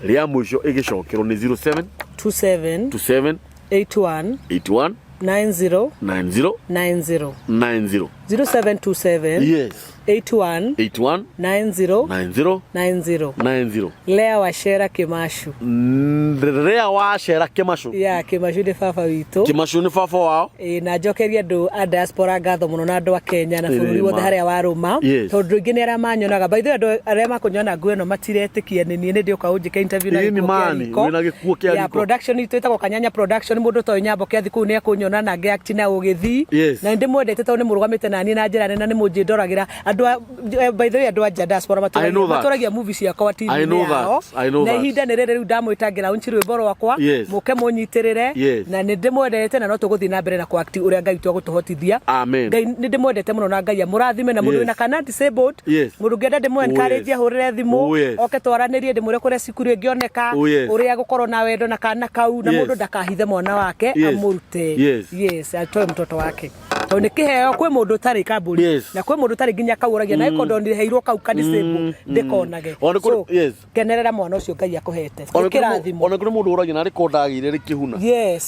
rĩa mũico ĩgĩcokerwo nĩ 07 27 27 81 81 90 90 90. 90. 0727 Yes. 81 81 90 90 90. 90. Lea Wachera Kimashu. Rĩa Wacera Kĩmacu. Ya Kimashu nĩ baba witũ. Kĩmacu nĩ baba wao. Ĩĩ, na njokerie andũ a diaspora ngatho mũno na andũ a Kenya na bũrũri Ĩĩ, wothe ma. harĩa warũma. Tondũ aingĩ nĩ arĩa manyonaga, by the way, andũ arĩa makũnyona nguo ĩno matiretĩkia nĩ niĩ, nĩ ndĩũka ũnjĩke interview na Ĩĩ, nĩ gĩkuo kĩa mani, riko. wĩna gĩkuo kĩa Ya, riko. production itũ ĩtagwo Kanyanya Production. Mũndũ ũtoĩ Nyambo Kĩathi kũu nĩ ekũnyona na ngĩ act na ũgĩthii. Na nĩ ndĩmwendete tondũ nĩ mũrũgamĩte na niĩ na njĩra nene na nĩ mũnjĩndoragĩra. Andũ a by the way, andũ a nja diaspora I know that. matũragia movie ciakwa I TV-inĩ know that. yao. I know Na that. ihinda nĩ rĩrĩ rĩu ndamwĩta ngĩlaunch rwĩmbo rwakwa. Mũke mũnyitĩrĩre. Na nĩ ndĩmwendete na no tũgũthiĩ na mbere na kũ act ũrĩa Ngai witũ egũtũhotithia. Amen. Ngai nĩ ndĩmwendete mũno na Ngai amũrathime. Na mũndũ wĩna kana disabled, mũndũ ũngĩenda ndĩmũ encourage ahũrĩre thimũ, oke twaranĩrie, ndĩmwĩre kũrĩa cukuru ĩngĩoneka, ũrĩa gũkorwo na wendo na kana kau, na mũndũ ndakahithe mwana wake, amũrute. Yes, atoe mtoto wake tondũ nĩ kĩheo. Kwĩ mũndũ ũtarĩ kambũri, na kwĩ mũndũ ũtarĩ nginya kau ũragia na ĩko ndonire kau ka disable ndĩkonage. Ona kũrĩ- So, kenerera mwana ũcio Ngai akũhete. Ona nĩ kũrĩ kĩrathimo. Ona kũrĩ mũndũ ũragia narĩ ko ndagĩire rĩkĩhuna,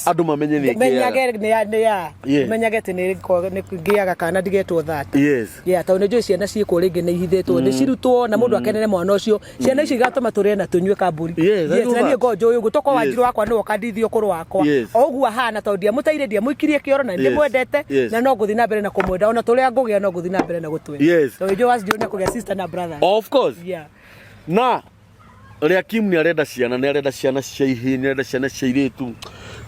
andũ mamenye nĩ ngĩaga. Menyage nĩ ya nĩ ya menyage atĩ nĩ ngĩaga kana ndigetwo thata. Yeah, tondũ nĩ njũĩ ciana ciĩkuo rĩngĩ nĩ ihithĩtwo, nĩ cirutwo na mũndũ akenere mwana ũcio. Ciana icio igatũma tũrĩe na tũnyue kambũri. Yes, I know na niĩ that. ngorwo njũĩ ũguo tokorwo Wanjirũ wakwa nĩwe ũkandithia ũkũrũ wakwa o ũguo ahana, tondũ ndiamũteire, ndiamũikirie kĩoro, na ndĩmwendete, na no ngũthiĩ na mbere na kũmwenda. Ona tũrĩa ngũgĩa no ngũthiĩ na mbere na gũtwenda, tondũ njũĩ Wanjirũ nĩ akũgĩa sister na brother. Of course. Na Rĩa Kim nĩ arenda ciana, nĩ arenda ciana cia ihĩĩ, nĩ arenda ciana cia irĩtu,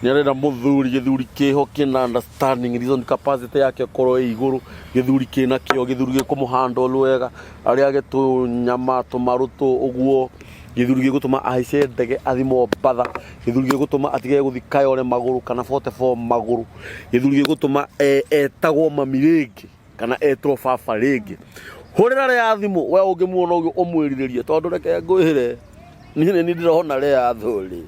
nĩ arenda mũthuri, gĩthuri kĩho kĩna understanding, reason capacity yake ĩkorwo ĩ igũrũ, gĩthuri kĩna kĩo, gĩthuri gĩkũmũ handle wega, arĩage tũnyama tũmarũ tũ ũguo, gĩthuri gĩgũtũma ahaice ndege athi Mombatha, gĩthuri gĩgũtũma atige gũthi Kayole magũrũ kana 44 magũrũ, gĩthuri gĩgũtũma etagwo mami rĩngĩ kana etwo baba rĩngĩ. Hũrĩra rĩa thimũ we ũngĩmuona ũguo ũmwĩrirĩrie, tondũ reke ngwĩre, niĩ nĩ niĩ ndĩrona rĩa thũrĩ,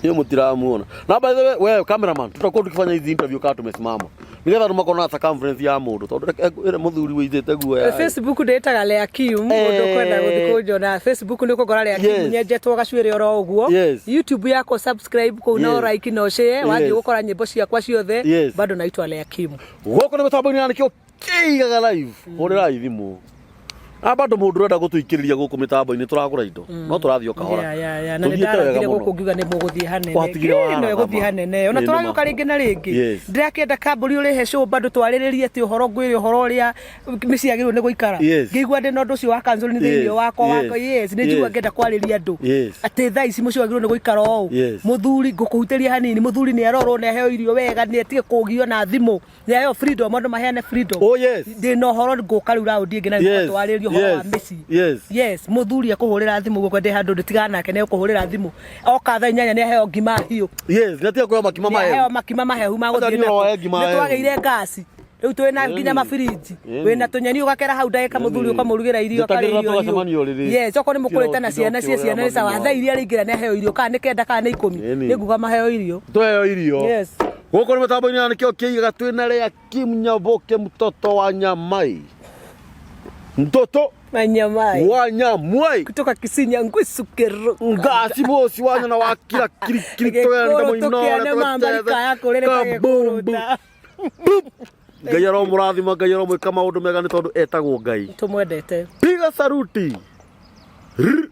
niĩ mũtiramuona. Na by the way, wewe cameraman, tutakuwa tukifanya hizi interview kama tumesimama nigetha andũ makona circumference ya mũndũ, tondũ reke ngwĩre, mũthuri wĩithĩte guoya. Facebook ndĩtaga Lea Kim. Mũndũ ũkwenda gũthiĩ kũnjona Facebook nĩ ũkũngora Lea Kim, nyenjetwo gacuĩrĩ oro ũguo. YouTube yakwa subscribe kũu na like na share, wathiĩ ũgũkora nyĩmbo ciakwa ciothe. Bado naitwa Lea Kim. Gũkũ nĩ mĩtambo-inĩ ya nĩkĩo kĩigaga live. Hũrĩrai thimũ na bado mũndũ ũrenda gũtũikĩrĩria gũkũ mĩtambo-inĩ, tũragũra indo no tũrathiĩ o kahora. Ya, na nĩ Tũthiĩte wega ndarathire mũno. gũkũ ngiuga nĩ mũgũthiĩ hanene. Watigire Kĩ, no waratha ĩgũthiĩ ma. hanene ona Ĩ, nĩ tũragĩũka ma. rĩngĩ na rĩngĩ. Ndĩrakĩenda kambũri ũrĩhe show bado twarĩrĩrie atĩ ũhoro ngwĩre ũhoro ũrĩa mĩciĩ yagĩrĩirwo nĩ gũikara. Ngĩigua ndĩ na ũndũ ũcio wa counseling thĩinĩ wakwa wakwa. Yes, nĩ njigua ngĩenda kwarĩria andũ atĩ thaa ici mũciĩ wagĩrĩirwo nĩ gũikara ũũ. Mũthuri, ngũkũhutĩria hanini, mũthuri nĩ arorwo, nĩ aheo irio wega, nĩ atige kũgio na thimũ, nĩ aheo freedom, andũ maheane freedom. Oh, yes. Ndĩ na ũhoro ngũka rĩu raundi ĩngĩ na twarĩrie ũhoro wa mĩciĩ. Yes, mũthuri ekũhũrĩra thimũ gũkũ ndĩ handũ ndĩtigana nake, nĩ ekũhũrĩra thimũ oka thaa 8 nĩ aheo ngima hiũ. Yes, nĩ atiga kũheo makima Nĩ aheo mahehu. makima mahehu ma Acha gũthiĩ niĩ nako. ũroe ngima Nĩ hehu. twagĩire ngasi rĩu, twĩna nginya mabiriji, wĩna tũnyeni ũgakera hau ndagĩka, mũthuri ũkamũrugĩra irio akarĩa Njĩtagĩrĩra irio tũgacemania hiũ. ũrĩrĩ. Yes, okorwo nĩ mũkũrĩte na Tiga ciana cie ũkĩũrĩra ciana nĩ sawa. mathimũ. Thaa iria rĩingĩra nĩ aheo irio, kana nĩ 9 kana nĩ 10, nĩ nguga maheo irio. Tũheo irio. Gũkũ nĩ mĩtambo-inĩ ya nĩkĩo kĩigaga, twĩna Lea Kim Nyaboke, mtoto wa Nyamai, mtoto Wanyamai wa Nyamwai kutoka Kisinya Ngwisukero. Ngasi bosi wanyona wa kira kiri kiri twenda Gĩkũrũ mũinore. tũkĩane mamba ikaya kũrĩrĩ Kabumbu. kagĩkũrũta. Ngai aromũrathima, Ngai aromwĩka maũndũ mega, nĩ tondũ etagwo Ngai. Tũmwendete. Piga saruti. Rr.